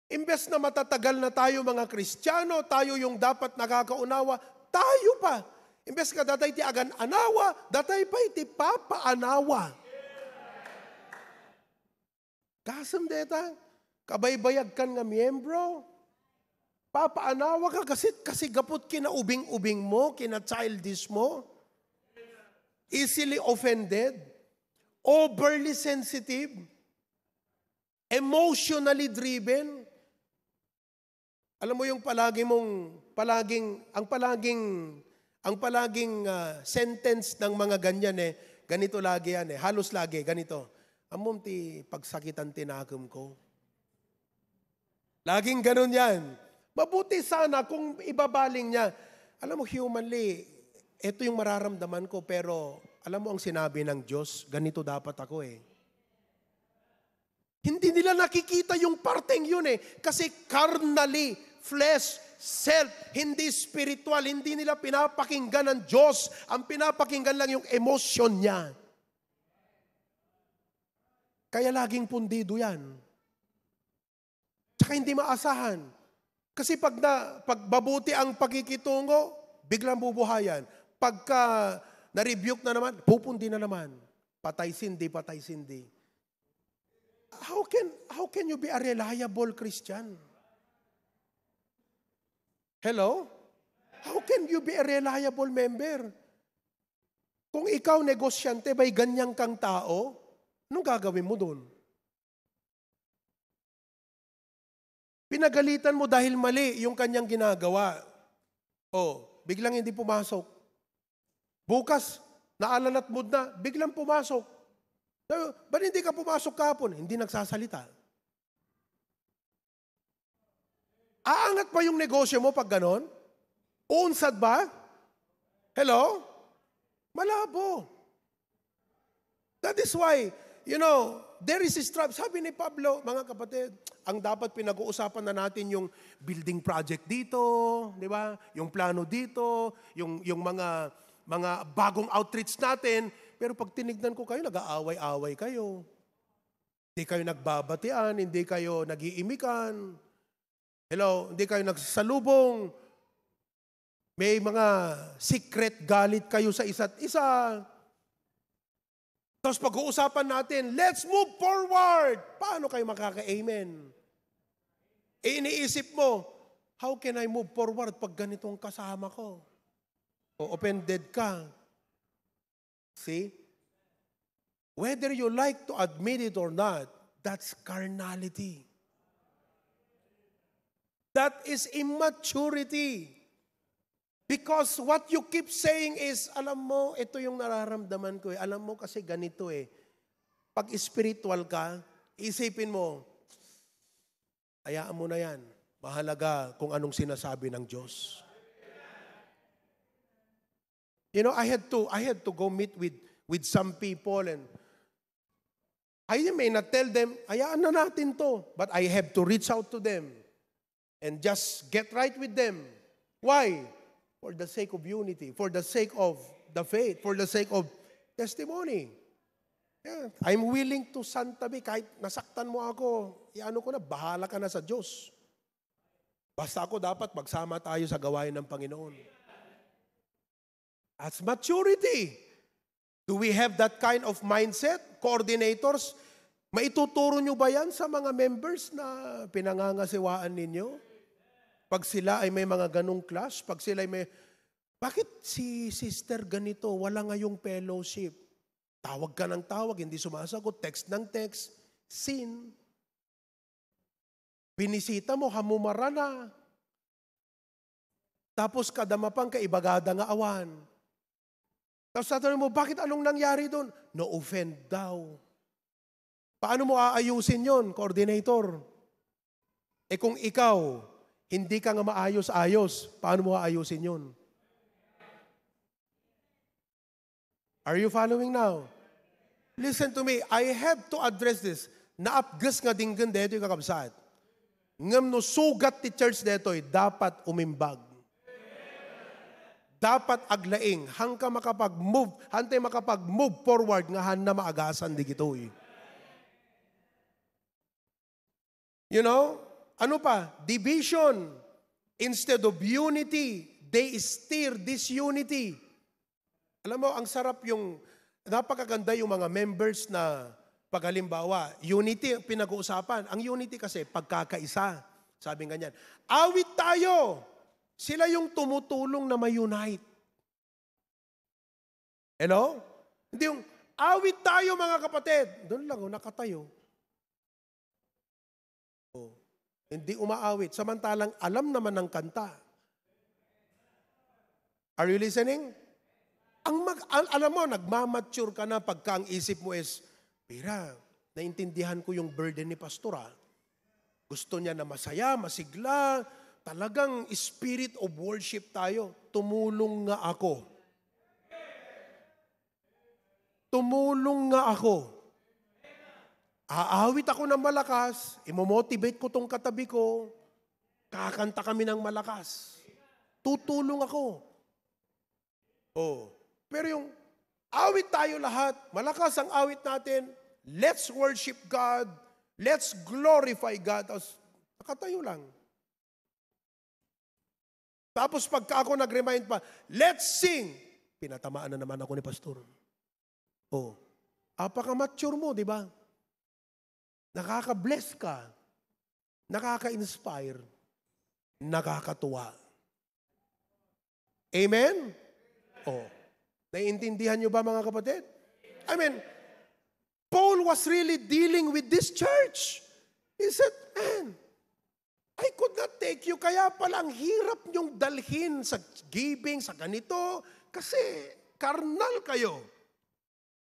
Imbes na matatagal na tayo mga Kristiyano, tayo yung dapat nakakaunawa, tayo pa. Imbes ka datay ti agan anawa, datay pa iti papaanawa. Kasam deta, kabaybayag kan nga miyembro, papaanawa ka kasi gapot kinaubing-ubing mo, kina-childish mo, easily offended, overly sensitive, emotionally driven. Alam mo yung ang palaging sentence ng mga ganyan ganito lagi yan halos lagi, ganito. Amom ti pagsakitan tinagom ko. Laging ganun yan. Mabuti sana kung ibabaling niya. Alam mo, humanly, ito yung mararamdaman ko, pero alam mo ang sinabi ng Diyos, ganito dapat ako Hindi nila nakikita yung parteng yun kasi carnally, flesh, self, hindi spiritual, hindi nila pinapakinggan ng Diyos. Ang pinapakinggan lang yung emosyon niya. Kaya laging pundido yan. Tsaka hindi maasahan. Kasi pag babuti ang pagkikitungo, biglang bubuhayan. Pagka na-rebuke na naman, pupundi na naman. Patay sindi, patay sindi. How can you be a reliable Christian? Hello? How can you be a reliable member? Kung ikaw negosyante, may ganyang kang tao, anong gagawin mo doon? Pinagalitan mo dahil mali yung kanyang ginagawa. Biglang hindi pumasok. Bukas, naalalat mood na, biglang pumasok. Ba't hindi ka pumasok kahapon? Hindi nagsasalita. Aangat pa yung negosyo mo pag ganon? Uunsad ba? Hello? Malabo. That is why, there is a strife. Sabi ni Pablo, mga kapatid, ang dapat pinag-uusapan na natin yung building project dito, di ba? Yung plano dito, yung mga bagong outreach natin. Pero pag tinignan ko kayo, nag-aaway-aaway kayo. Hindi kayo nagbabatian, hindi kayo nag-iimikan. Hello, hindi kayo nagsasalubong. May mga secret galit kayo sa isa't isa. Tapos pag-uusapan natin, let's move forward. Paano kayo makaka-amen? Iniisip mo, how can I move forward pag ganitong kasama ko? Offended ka. See? Whether you like to admit it or not, that's carnality. That is immaturity. Because what you keep saying is, alam mo, ito yung nararamdaman ko Alam mo kasi ganito Pag spiritual ka, isipin mo, hayaan mo na yan. Mahalaga kung anong sinasabi ng Diyos. I had to go meet with some people and I may not tell them, hayaan na natin to. But I have to reach out to them and just get right with them. Why? For the sake of unity, for the sake of the faith, for the sake of testimony. Yeah. I'm willing to santabi kahit nasaktan mo ako. Iano ko na, bahala ka na sa Diyos. Basta ako dapat magsama tayo sa gawain ng Panginoon. That's maturity. Do we have that kind of mindset? Coordinators, maituturo nyo ba yan sa mga members na pinangangasiwaan ninyo? Pag sila ay may mga ganong class, pag sila ay may, bakit si sister ganito, wala ngayong fellowship? Tawag ka ng tawag, hindi sumasagot, text ng text, sin. Binisita mo, hamumara na. Tapos kadamapang kaibagada nga awan. Tapos tatanungin mo, bakit anong nangyari doon? No-offend daw. Paano mo aayusin yon, coordinator? Kung ikaw, hindi ka nga maayos-ayos, paano mo aayusin yon? Are you following now? Listen to me, I have to address this. Naapgas nga dinggan dito yung kakabsat. Ngam no sugat ti church dito, dapat umimbag. dapat aglaing, hangka hantay makapag-move forward, nga han na maagasan di gito eh. You know, ano pa? Division. Instead of unity, they stir disunity. Alam mo, ang sarap yung, napakaganda yung mga members na, paghalimbawa, unity pinag-uusapan. Ang unity kasi, pagkakaisa. Sabi nga niyan, awit tayo! Sila yung tumutulong na ma-unite. Hello? Hindi yung, awit tayo mga kapatid. Doon lang, nakatayo. Hindi umaawit. Samantalang alam naman ng kanta. Are you listening? Alam mo, nagmamature ka na pagka ang isip mo is, Pira, naintindihan ko yung burden ni Pastor. Gusto niya na masaya, masigla, talagang spirit of worship tayo. Tumulong nga ako. Tumulong nga ako. Aawit ako ng malakas, imomotivate ko tong katabi ko, kakanta kami ng malakas. Tutulong ako. Oh. Pero yung awit tayo lahat, malakas ang awit natin, let's worship God, let's glorify God. Nakatayo lang. Tapos pagka ako nag-remind pa, let's sing. Pinatamaan na naman ako ni Pastor. Oh. Apaka-mature mo, di ba? Nakaka-bless ka, nakaka-inspire, nakakatuwa. Amen? Oh. Naiintindihan nyo ba mga kapatid? I mean, Paul was really dealing with this church. He said, man, I could not take you. Kaya pala ang hirap nyong dalhin sa giving, sa ganito, kasi karnal kayo.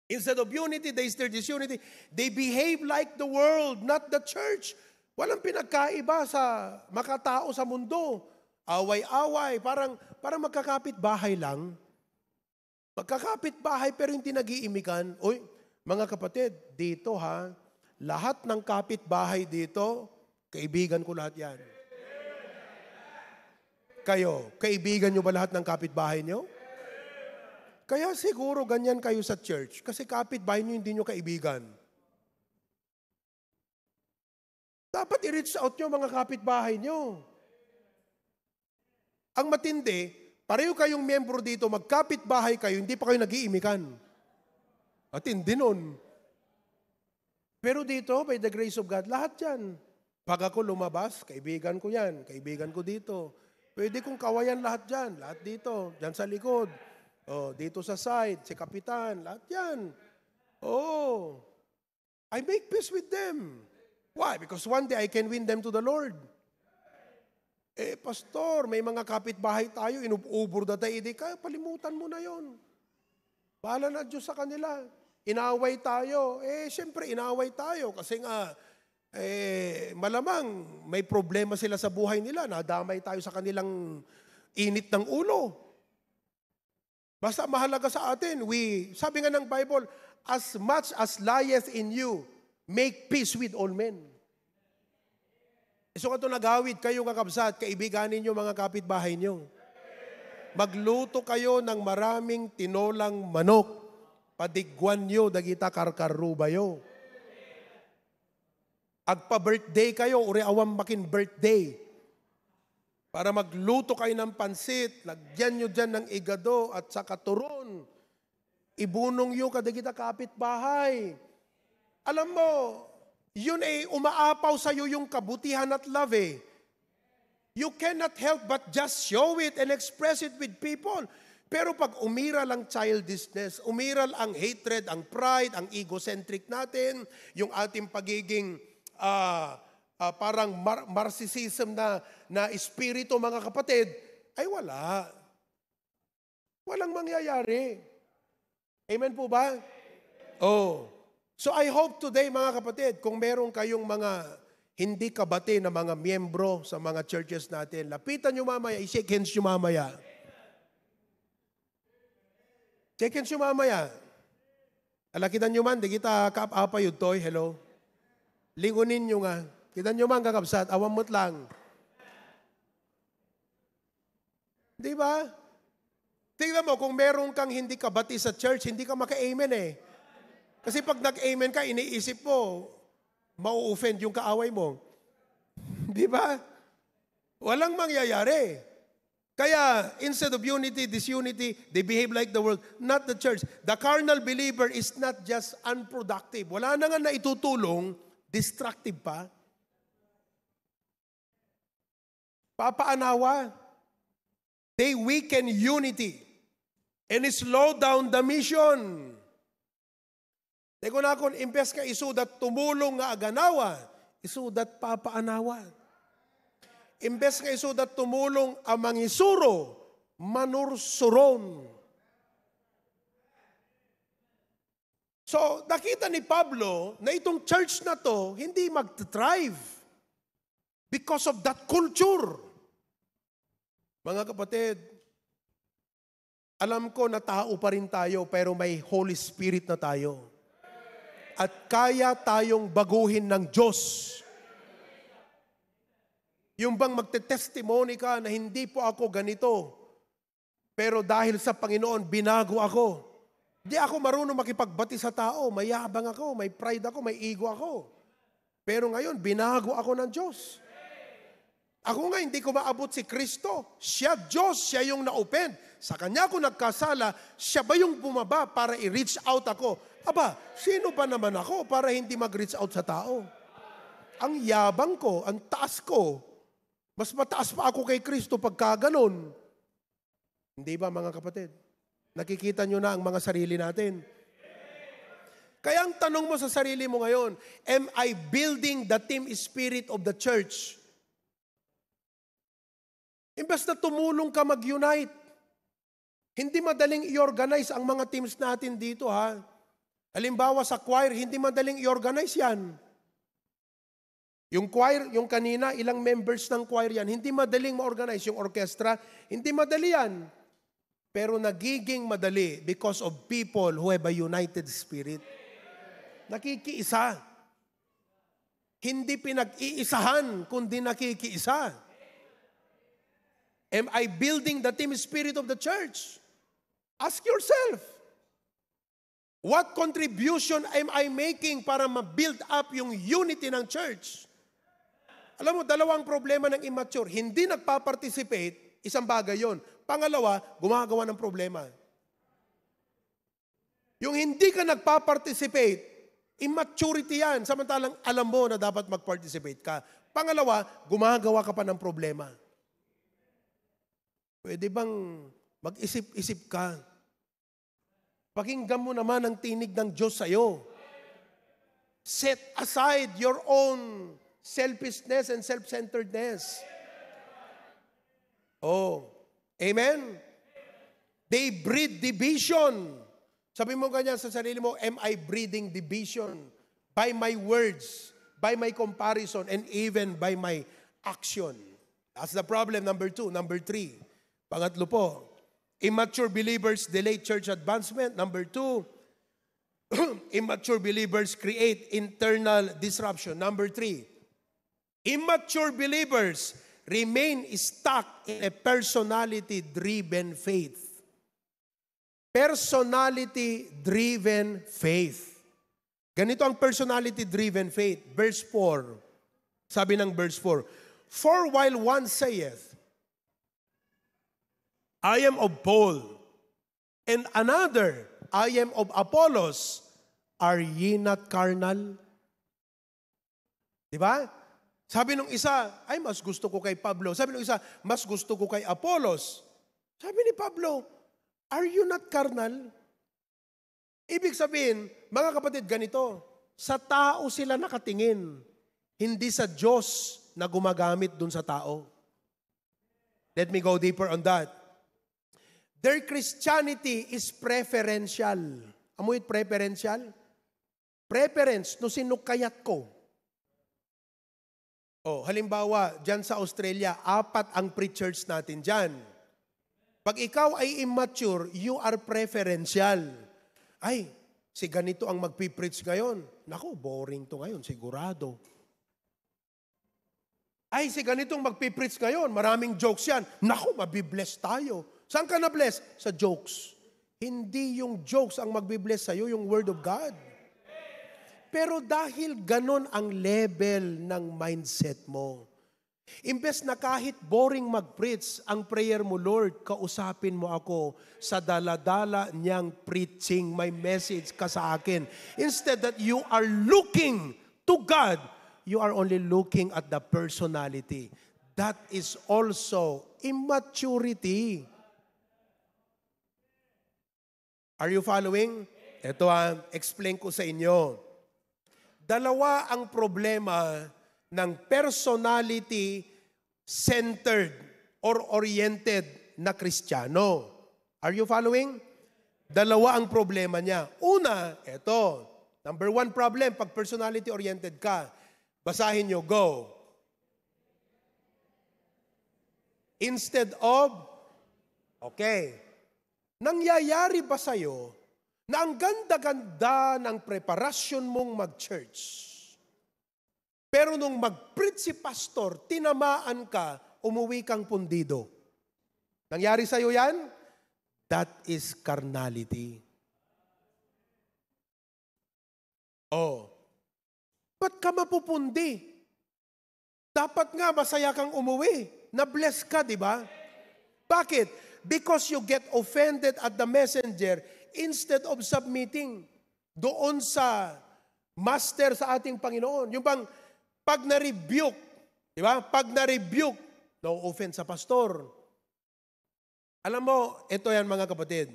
Instead of unity, they stir disunity. They behave like the world, not the church. Walang pinagkaiba sa makatao sa mundo. Away-away, parang magkakapit bahay lang. Magkakapit bahay pero hindi nag-iimikan. Uy, mga kapatid, dito ha, lahat ng kapit bahay dito, kaibigan ko lahat yan. Kayo, kaibigan nyo ba lahat ng kapit bahay nyo? Kaya siguro ganyan kayo sa church kasi kapitbahay nyo hindi nyo kaibigan. Dapat i-reach out nyo mga kapitbahay nyo. Ang matindi, pareho kayong miyembro dito, magkapitbahay kayo, hindi pa kayo nag-iimikan. Matindi nun. Pero dito, by the grace of God, lahat yan. Pag ako lumabas, kaibigan ko yan, kaibigan ko dito. Pwede kong kawayan lahat dyan, lahat dito, dyan sa likod. Oh, dito sa side, si Kapitan, lahat yan. Oh, I make peace with them. Why? Because one day I can win them to the Lord. Pastor, may mga kapitbahay tayo, inubur na tayo, kaya palimutan mo na yon. Bahala na Diyos sa kanila. Inaway tayo. Siyempre, inaway tayo kasi nga, malamang may problema sila sa buhay nila, nadamay tayo sa kanilang init ng ulo. Basta mahalaga sa atin, sabi nga ng Bible, as much as lieth in you, make peace with all men. So kato nagawid kayo kakabsat, kaibiganin nyo mga kapitbahay nyo. Magluto kayo ng maraming tinolang manok, padigwan nyo, dagita karkarubayo. Agpa-birthday kayo, uri awam makin birthday. Para magluto kayo ng pansit, lagyan nyo dyan ng igado at saka turon. Ibunong nyo kadagita kapitbahay. Alam mo, yun umaapaw sa'yo yung kabutihan at love eh. You cannot help but just show it and express it with people. Pero pag umiral ang childishness, umiral ang hatred, ang pride, ang egocentric natin, yung ating pagiging parang narcissism na espiritu mga kapatid, ay wala. Walang mangyayari. Amen po ba? Oh. So I hope today mga kapatid, kung meron kayong mga hindi kabati na mga miyembro sa mga churches natin, lapitan nyo mamaya, i-shake hands nyo mamaya. Shake hands nyo mamaya. Alakitan nyo man, di kita kaap-apa yun, toy, hello. Lingunin nyo nga. Kita nyo man kakabsat, awamot lang. Di ba? Tingnan mo, kung meron kang hindi kabati sa church, hindi ka maka-amen eh. Kasi pag nag-amen ka, iniisip mo, mau-offend yung kaaway mo. Di ba? Walang mangyayari. Kaya, instead of unity, disunity, they behave like the world, not the church. The carnal believer is not just unproductive. Wala na nga na itutulong, destructive pa. Papaanawa. They weaken unity and slow down the mission. Teko na kung imbes ka isudat tumulong nga aganawa, isudat papaanawa. Imbes nga isudat tumulong ang mangisuro, manursuron. So, nakita ni Pablo na itong church na to, hindi mag-thrive because of that culture. Mga kapatid, alam ko na tao pa rin tayo, pero may Holy Spirit na tayo. At kaya tayong baguhin ng Diyos. Yung bang magte-testimony ka na hindi po ako ganito, pero dahil sa Panginoon, binago ako. Hindi ako marunong makipagbati sa tao, mayabang ako, may pride ako, may ego ako. Pero ngayon, binago ako ng Diyos. Ako nga, hindi ko maabot si Kristo. Siya Diyos, siya yung na-open. Sa Kanya ako nagkasala, siya ba yung bumaba para i-reach out ako? Aba, sino ba naman ako para hindi mag-reach out sa tao? Ang yabang ko, ang taas ko, mas mataas pa ako kay Kristo pagka ganon. Hindi ba mga kapatid? Nakikita nyo na ang mga sarili natin. Kaya ang tanong mo sa sarili mo ngayon, am I building the team spirit of the church? Imbes na tumulong ka mag-unite. Hindi madaling i-organize ang mga teams natin dito ha. Halimbawa sa choir, hindi madaling i-organize yan. Yung choir, yung kanina, ilang members ng choir yan, hindi madaling ma-organize. Yung orchestra, hindi madali yan. Pero nagiging madali because of people who have a united spirit. Nakikiisa. Hindi pinag-iisahan, kundi nakikiisa. Am I building the team spirit of the church? Ask yourself. What contribution am I making para ma-build up yung unity ng church? Alam mo, dalawang problema ng immature. Hindi nagpa-participate, isang bagay yon. Pangalawa, gumagawa ng problema. Yung hindi ka nagpa-participate, immaturity yan. Samantalang alam mo na dapat mag-participate ka. Pangalawa, gumagawa ka pa ng problema. Pwede bang mag-isip-isip ka? Pakinggan mo naman ang tinig ng Diyos sa'yo. Set aside your own selfishness and self-centeredness. Oh, amen? They breed division. Sabi mo ganyan sa sarili mo, am I breeding division? By my words, by my comparison, and even by my action. That's the problem, number 2. Number 3, pangatlo po, immature believers delay church advancement. Number 2, immature believers create internal disruption. Number 3, immature believers remain stuck in a personality-driven faith. Personality-driven faith. Ganito ang personality-driven faith. Verse 4. Sabi ng verse 4, for while one saith, I am of Paul, and another, I am of Apollos, are ye not carnal? Diba? Sabi nung isa, ay mas gusto ko kay Pablo. Sabi nung isa, mas gusto ko kay Apollos. Sabi ni Pablo, are you not carnal? Ibig sabihin, mga kapatid, ganito, sa tao sila nakatingin, hindi sa Diyos na gumagamit dun sa tao. Let me go deeper on that. Their Christianity is preferential. Amoy preferential? Preference, no sinukayat ko. Oh, halimbawa, dyan sa Australia, 4 ang pre-church natin dyan. Pag ikaw ay immature, you are preferential. Ay, si ganito ang magpipreach ngayon. Naku, boring to ngayon, sigurado. Ay, si ganitong magpipreach ngayon, maraming jokes yan. Naku, mabibless tayo. Saan ka na-bless? Sa jokes. Hindi yung jokes ang magbibless sa'yo, yung Word of God. Pero dahil ganon ang level ng mindset mo, imbes na kahit boring mag-preach, ang prayer mo, Lord, kausapin mo ako sa daladala niyang preaching, may message ka sa akin. Instead that you are looking to God, you are only looking at the personality. That is also immaturity. Are you following? Ito explain ko sa inyo. Dalawa ang problema ng personality-centered or oriented na Kristiyano. Are you following? Dalawa ang problema niya. Una, ito. Number one problem, pag personality-oriented ka, basahin nyo, go. Instead of, okay. Nangyayari ba sa'yo na ang ganda-ganda ng preparasyon mong mag-church? Pero nung mag-preach si pastor, tinamaan ka, umuwi kang pundido. Nangyari sa'yo yan? That is carnality. Oh, ba't ka mapupundi? Dapat nga masaya kang umuwi. Na-bless ka, di ba? Bakit? Because you get offended at the messenger instead of submitting doon sa master sa ating Panginoon. Yung bang pag na-rebuke, di ba? Pag na-rebuke, no offense sa pastor. Alam mo, ito yan mga kapatid.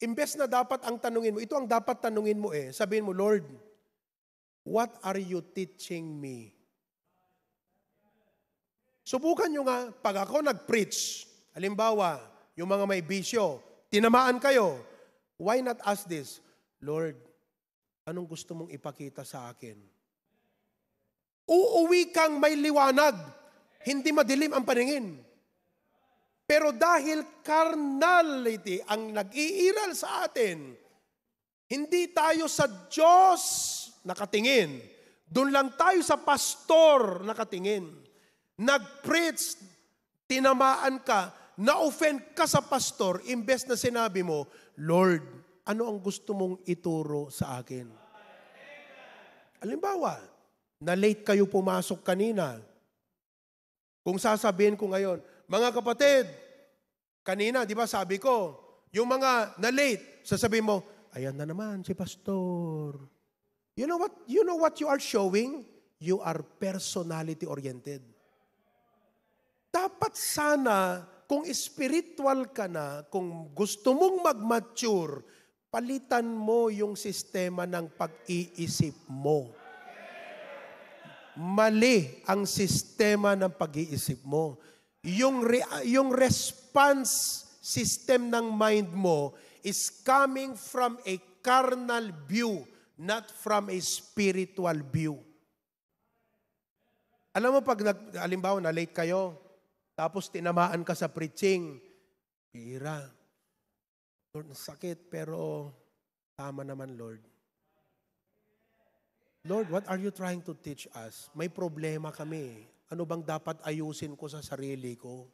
Imbes na dapat ang tanungin mo, ito ang dapat tanungin mo sabihin mo, Lord, what are you teaching me? Subukan nyo nga, pag ako nag-preach, halimbawa, yung mga may bisyo, tinamaan kayo, why not ask this? Lord, anong gusto mong ipakita sa akin? Uuwi kang may liwanag, hindi madilim ang paningin. Pero dahil carnality ang nag-iiral sa atin, hindi tayo sa Diyos nakatingin. Doon lang tayo sa pastor nakatingin. Nag-preach, tinamaan ka, na-offend ka sa pastor, imbes na sinabi mo, Lord, ano ang gusto mong ituro sa akin? Halimbawa, na-late kayo pumasok kanina. Kung sasabihin ko ngayon, mga kapatid, kanina, di ba sabi ko, yung mga na-late, sasabihin mo, ayan na naman si pastor. You know what you are showing? You are personality-oriented. Dapat sana, kung spiritual ka na, kung gusto mong mag-mature, palitan mo yung sistema ng pag-iisip mo. Mali ang sistema ng pag-iisip mo. Yung response system ng mind mo is coming from a carnal view, not from a spiritual view. Alam mo, pag halimbawa na late kayo, tapos tinamaan ka sa preaching, pira. Lord, sakit, pero tama naman, Lord. Lord, what are you trying to teach us? May problema kami. Ano bang dapat ayusin ko sa sarili ko?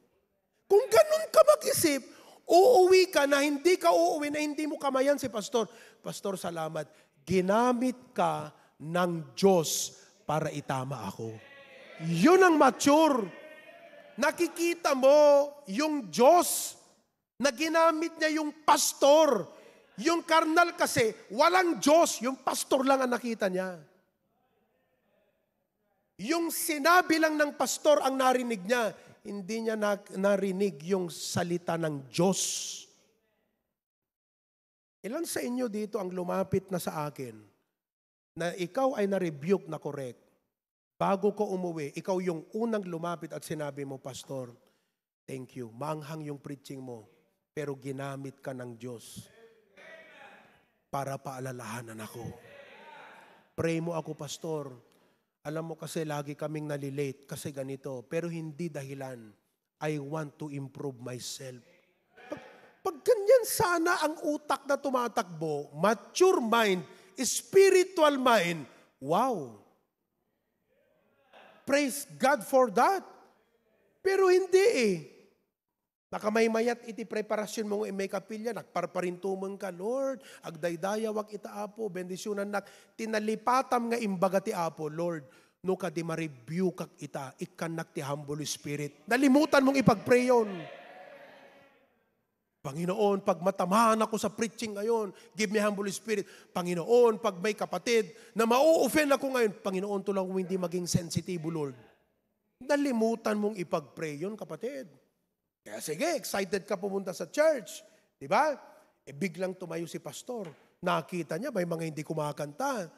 Kung ganun ka mag-isip, uuwi ka na hindi ka uuwi na hindi mo kamayan si pastor. Pastor, salamat. Ginamit ka ng Diyos para itama ako. Yun ang mature. Nakikita mo yung Diyos na ginamit niya yung pastor. Yung karnal kasi, walang Diyos. Yung pastor lang ang nakita niya. Yung sinabi lang ng pastor ang narinig niya, hindi niya narinig yung salita ng Diyos. Ilan sa inyo dito ang lumapit na sa akin na ikaw ay na-rebuke na correct? Bago ko umuwi, ikaw yung unang lumapit at sinabi mo, Pastor, thank you. Maanghang yung preaching mo, pero ginamit ka ng Diyos para paalalahanan ako. Pray mo ako, Pastor. Alam mo kasi lagi kaming nalilate kasi ganito, pero hindi dahilan. I want to improve myself. Pag ganyan sana ang utak na tumatakbo, mature mind, spiritual mind, wow! Praise God for that. Pero hindi Nakamaymayat iti preparasyon mo may kapilya, nagparparintumang ka, Lord, agdaydaya wag itaapo, bendisyonan nak, tinalipatam nga imbaga ti Apo, Lord, no ka di ma-review kak ita, ikanak ti humble spirit. Nalimutan mong ipag-pray yun. Panginoon, pag matamaan ako sa preaching ngayon, give me humble spirit. Panginoon, pag may kapatid na mau-offend ako ngayon, Panginoon, tulang kung hindi maging sensitive, Lord. Nalimutan mong ipag-pray yun, kapatid. Kaya sige, excited ka pumunta sa church. Diba? Biglang tumayo si pastor. Nakita niya, may mga hindi kumakanta.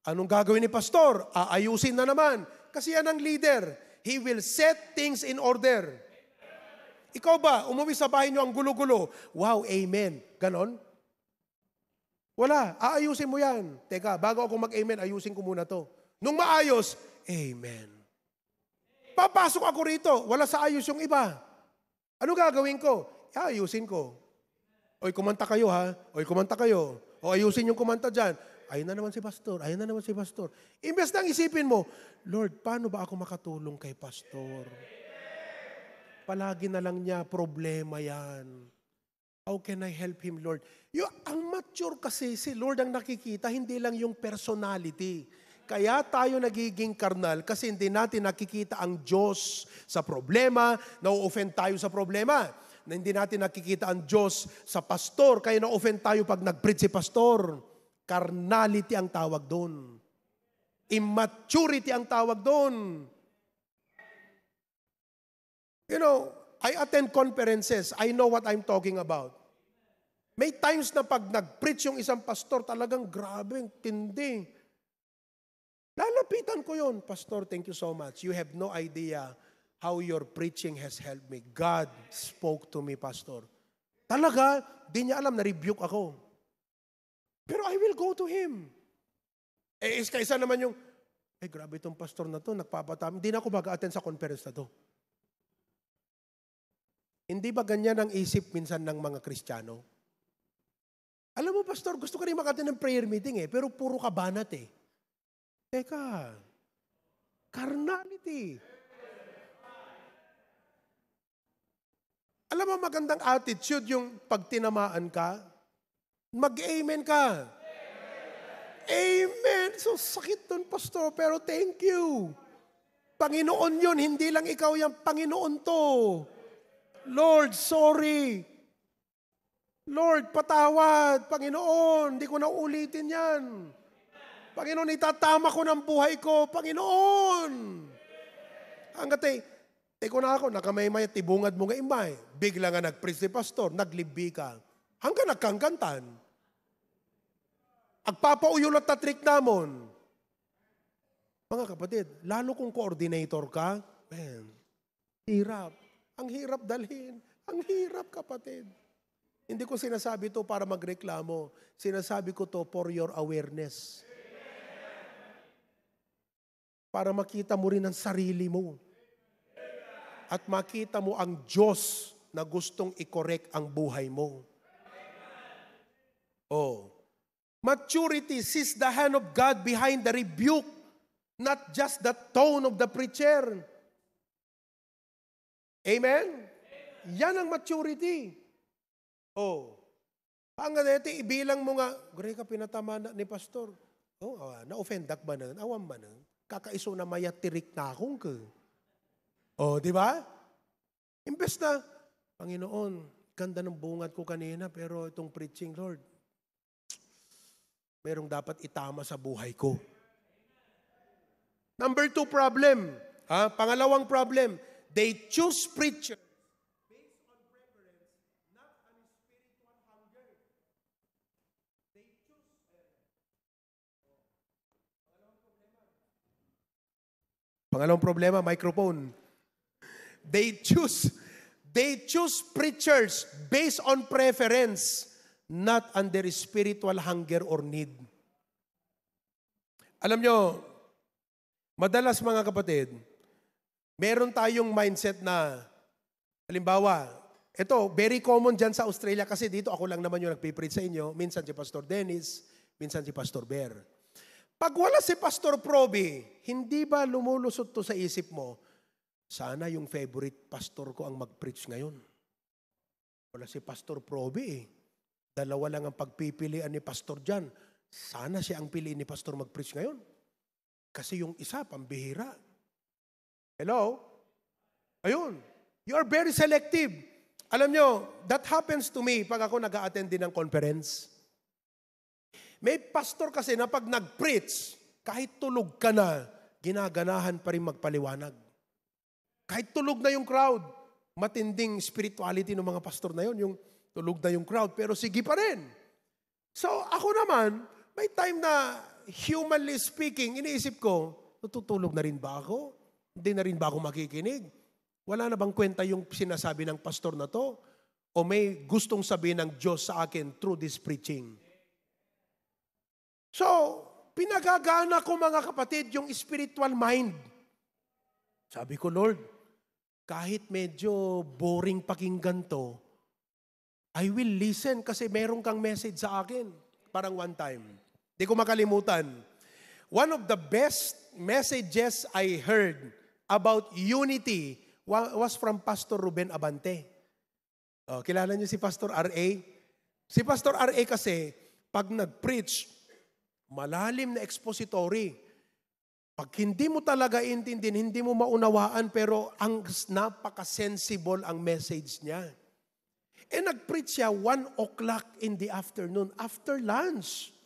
Anong gagawin ni pastor? Aayusin na naman. Kasi yan ang leader. He will set things in order. Ikaw ba, umuwi sa bahay niyo ang gulo-gulo? Wow, amen. Ganon? Wala, aayusin mo yan. Teka, bago ako mag-amen, ayusin ko muna to. Nung maayos, amen. Papasok ako rito, wala sa ayos yung iba. Ano gagawin ko? Ayusin ko. Oy, kumanta kayo ha. Oy, kumanta kayo. O ayusin yung kumanta dyan. Ayun na naman si pastor. Ayun na naman si pastor. Imbes nang isipin mo, Lord, paano ba ako makatulong kay pastor? Palagi na lang niya, problema yan. How can I help him, Lord? Ang mature kasi, si Lord ang nakikita, hindi lang yung personality. Kaya tayo nagiging karnal kasi hindi natin nakikita ang Diyos sa problema, na-offend tayo sa problema. Na hindi natin nakikita ang Diyos sa pastor, kaya na-offend tayo pag nag-preach si pastor. Carnality ang tawag doon. Immaturity ang tawag doon. You know, I attend conferences. I know what I'm talking about. May times na pag nag-preach yung isang pastor, talagang grabe, tindi. Lalapitan ko yun. Pastor, thank you so much. You have no idea how your preaching has helped me. God spoke to me, Pastor. Talaga, di niya alam, na-rebuke ako. Pero I will go to him. Kaysa naman yung, grabe itong pastor na to, nagpapatama. Hindi na ako mag-attend sa conference na to. Hindi ba ganyan ang isip minsan ng mga Kristiyano? Alam mo, pastor, gusto ko rin mag-attend ng prayer meeting pero puro kabanat Teka, carnality. Alam mo, magandang attitude yung pag tinamaan ka, mag-amen ka. Amen! So sakit dun, pastor, pero thank you. Panginoon yun, hindi lang ikaw yung Panginoon to. Lord, sorry. Lord, patawad. Panginoon, hindi ko na ulitin yan. Panginoon, itatama ko ng buhay ko. Panginoon. Hanggat ko na ako, nakamaymay, tibungad mo nga imay. Bigla nga nag-preach si pastor, naglibi ka. Hanggang nagkangkantan. Agpapauyulot na trick namon. Mga kapatid, lalo kung coordinator ka, hirap. Ang hirap dalhin. Ang hirap, kapatid. Hindi ko sinasabi to para magreklamo. Sinasabi ko to for your awareness. Para makita mo rin ang sarili mo. At makita mo ang Diyos na gustong i-correct ang buhay mo. Maturity sees the hand of God behind the rebuke, not just the tone of the preacher. Amen? Yan ang maturity. Hanggang ibilang mo nga, Greka, pinatama na ni pastor. Na-offendak ba na? Awam ba na? Kakaiso na mayatirik na akong ka. Di ba? Imbes na, Panginoon, ganda ng bungad ko kanina, pero itong preaching, Lord, merong dapat itama sa buhay ko. Number 2 problem. Pangalawang problem, they choose preachers based on preference, not on spiritual hunger. They choose. Pangalawang problema, microphone. They choose preachers based on preference, not on their spiritual hunger or need. Alam nyo, madalas mga kapatid, meron tayong mindset na, halimbawa, ito, very common dyan sa Australia kasi dito ako lang naman yung nagpipreach sa inyo. Minsan si Pastor Dennis, minsan si Pastor Bear. Pag wala si Pastor Proby, hindi ba lumulusot to sa isip mo, sana yung favorite pastor ko ang mag-preach ngayon? Wala si Pastor Proby eh. Dalawa lang ang pagpipilian ni Pastor Jan. Sana siya ang piliin ni Pastor mag-preach ngayon. Kasi yung isa, pambihira. Hello? Ayun. You are very selective. Alam nyo, that happens to me pag ako nag-a-attend din ng conference. May pastor kasi na pag nag-preach, kahit tulog ka na, ginaganahan pa rin magpaliwanag. Kahit tulog na yung crowd, matinding spirituality ng mga pastor na yun, yung tulog na yung crowd, pero sige pa rin. So ako naman, may time na humanly speaking, iniisip ko, natutulog na rin ba ako? Hindi na rin ba ako makikinig? Wala na bang kwenta yung sinasabi ng pastor na to? O may gustong sabihin ng Diyos sa akin through this preaching? So, pinagagana ko mga kapatid yung spiritual mind. Sabi ko, Lord, kahit medyo boring pakinggan to, I will listen kasi meron kang message sa akin. Parang one time. Di ko makalimutan. One of the best messages I heard about unity was from Pastor Ruben Abante. Oh, kilala niyo si Pastor R.A.? Si Pastor R.A. kasi, pag nag-preach, malalim na expository. Pag hindi mo talaga intindihin, hindi mo maunawaan, pero ang napaka-sensible ang message niya. Nag-preach siya 1 o'clock in the afternoon, after lunch.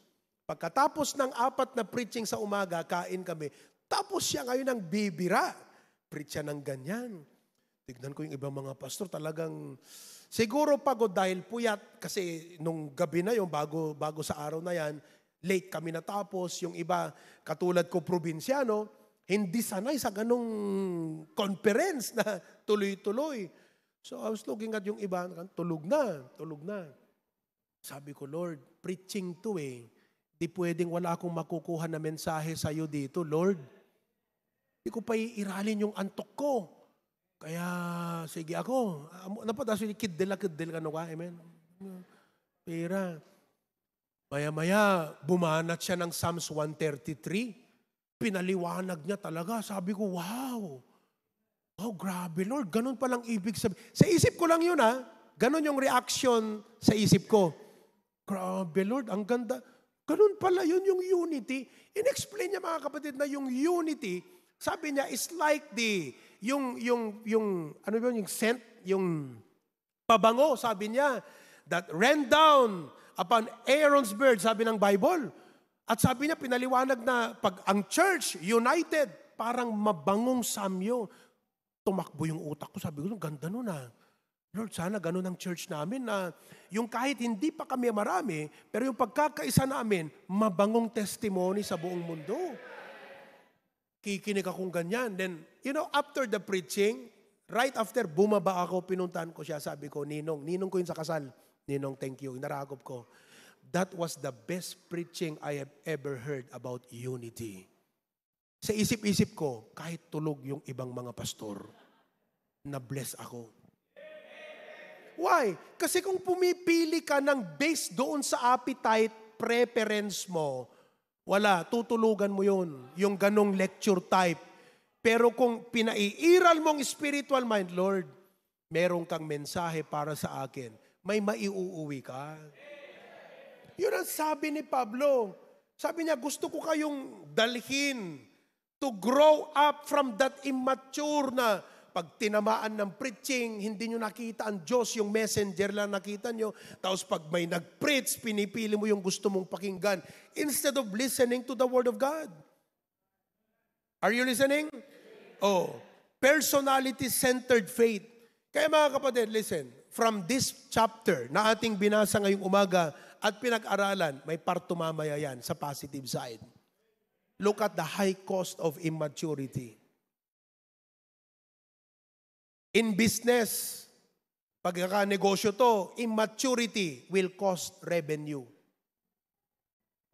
Pagkatapos ng 4 na preaching sa umaga, kain kami. Tapos siya ngayon ng bibira. Preach siya ng ganyan. Tignan ko yung ibang mga pastor, talagang siguro pagod dahil puyat. Kasi nung gabi na yung bago sa araw na yan, late kami natapos. Yung iba, katulad ko probinsyano, hindi sanay sa ganong conference na tuloy-tuloy. So I was looking at yung iba, tulog na. Sabi ko, Lord, preaching to eh. Di pwedeng wala akong makukuha na mensahe sa'yo dito, Lord. Di ko pa iiralin yung antok ko. Kaya, sige ako. Napat, kidil ka no ka, amen? Pera. Maya-maya, bumanat siya ng Psalms 133. Pinaliwanag niya talaga. Sabi ko, wow. Oh, grabe, Lord. Ganun palang ibig sabihin. Sa isip ko lang yun, ha? Ganun yung reaction sa isip ko. Grabe, Lord. Ang ganda. Ganun pala yun yung unity. In-explain niya, mga kapatid, na yung unity, sabi niya, is like ano ba yung scent, yung pabango, sabi niya, that ran down upon Aaron's beard, sabi ng Bible. At sabi niya, pinaliwanag na pag ang church, united, parang mabangong samyo. Tumakbo yung utak ko. Sabi ko, ganda nun ah. Lord, sana ganun ang church namin na yung kahit hindi pa kami marami, pero yung pagkakaisa namin, mabangong testimony sa buong mundo. Kikinig akong ganyan. Then, after the preaching, right after, bumaba ako, pinuntahan ko siya, sabi ko, Ninong ko yun sa kasal. Ninong, thank you. Inaragop ko. That was the best preaching I have ever heard about unity. Sa isip-isip ko, kahit tulog yung ibang mga pastor, na-bless ako. Why? Kasi kung pumipili ka ng based doon sa appetite, preference mo, wala, tutulugan mo yun. Yung ganong lecture type. Pero kung pinaiiral mong spiritual mind, Lord, meron kang mensahe para sa akin. May maiuuwi ka. Yun ang sabi ni Pablo. Sabi niya, gusto ko kayong dalhin to grow up from that immature na pag tinamaan ng preaching, hindi nyo nakita ang Diyos, yung messenger lang nakita nyo. Tapos pag may nag-preach, pinipili mo yung gusto mong pakinggan instead of listening to the Word of God. Are you listening? Oh, personality-centered faith. Kaya mga kapatid, listen, from this chapter na ating binasa ngayong umaga at pinag-aralan, may parto mamaya yan sa positive side. Look at the high cost of immaturity. In business, pagkaka-negosyo to, immaturity will cost revenue.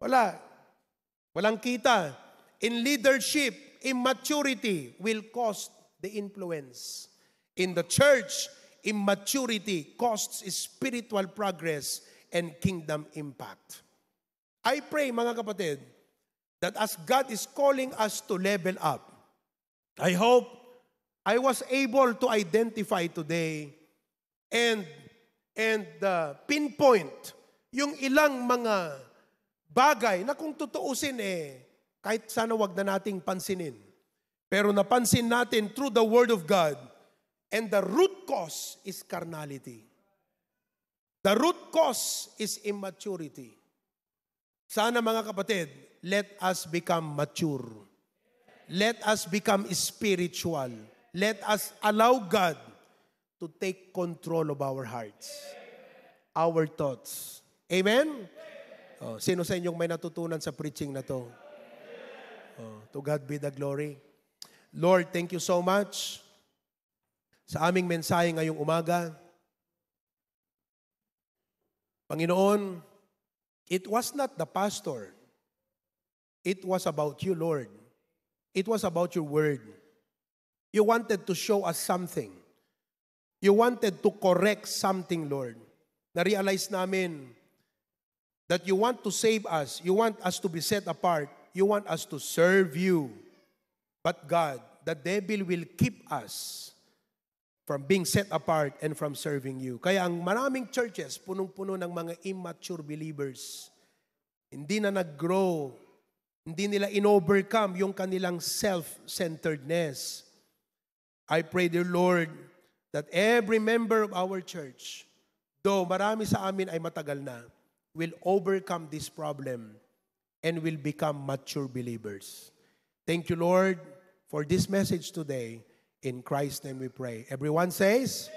Walang kita. In leadership, immaturity will cost the influence. In the church, immaturity costs spiritual progress and kingdom impact. I pray, mga kapatid, that as God is calling us to level up, I hope I was able to identify today and and pinpoint yung ilang mga bagay na kung tutuusin kahit sana wag na nating pansinin. Pero napansin natin through the Word of God, and the root cause is carnality. The root cause is immaturity. Sana mga kapatid, let us become mature. Let us become spiritual. Let us allow God to take control of our hearts, our thoughts. Amen? Oh, sino sa inyong may natutunan sa preaching na to? Oh, to God be the glory. Lord, thank you so much sa aming mensahe ngayong umaga. Panginoon, it was not the pastor. It was about you, Lord. It was about your word. You wanted to show us something. You wanted to correct something, Lord. Na-realize namin that you want to save us. You want us to be set apart. You want us to serve you. But God, the devil will keep us from being set apart and from serving you. Kaya ang maraming churches, punong-puno ng mga immature believers, hindi na nag-grow, hindi nila in-overcome yung kanilang self-centeredness. I pray, dear Lord, that every member of our church, though marami sa amin ay matagal na, will overcome this problem and will become mature believers. Thank you, Lord, for this message today. In Christ's name we pray. Everyone says,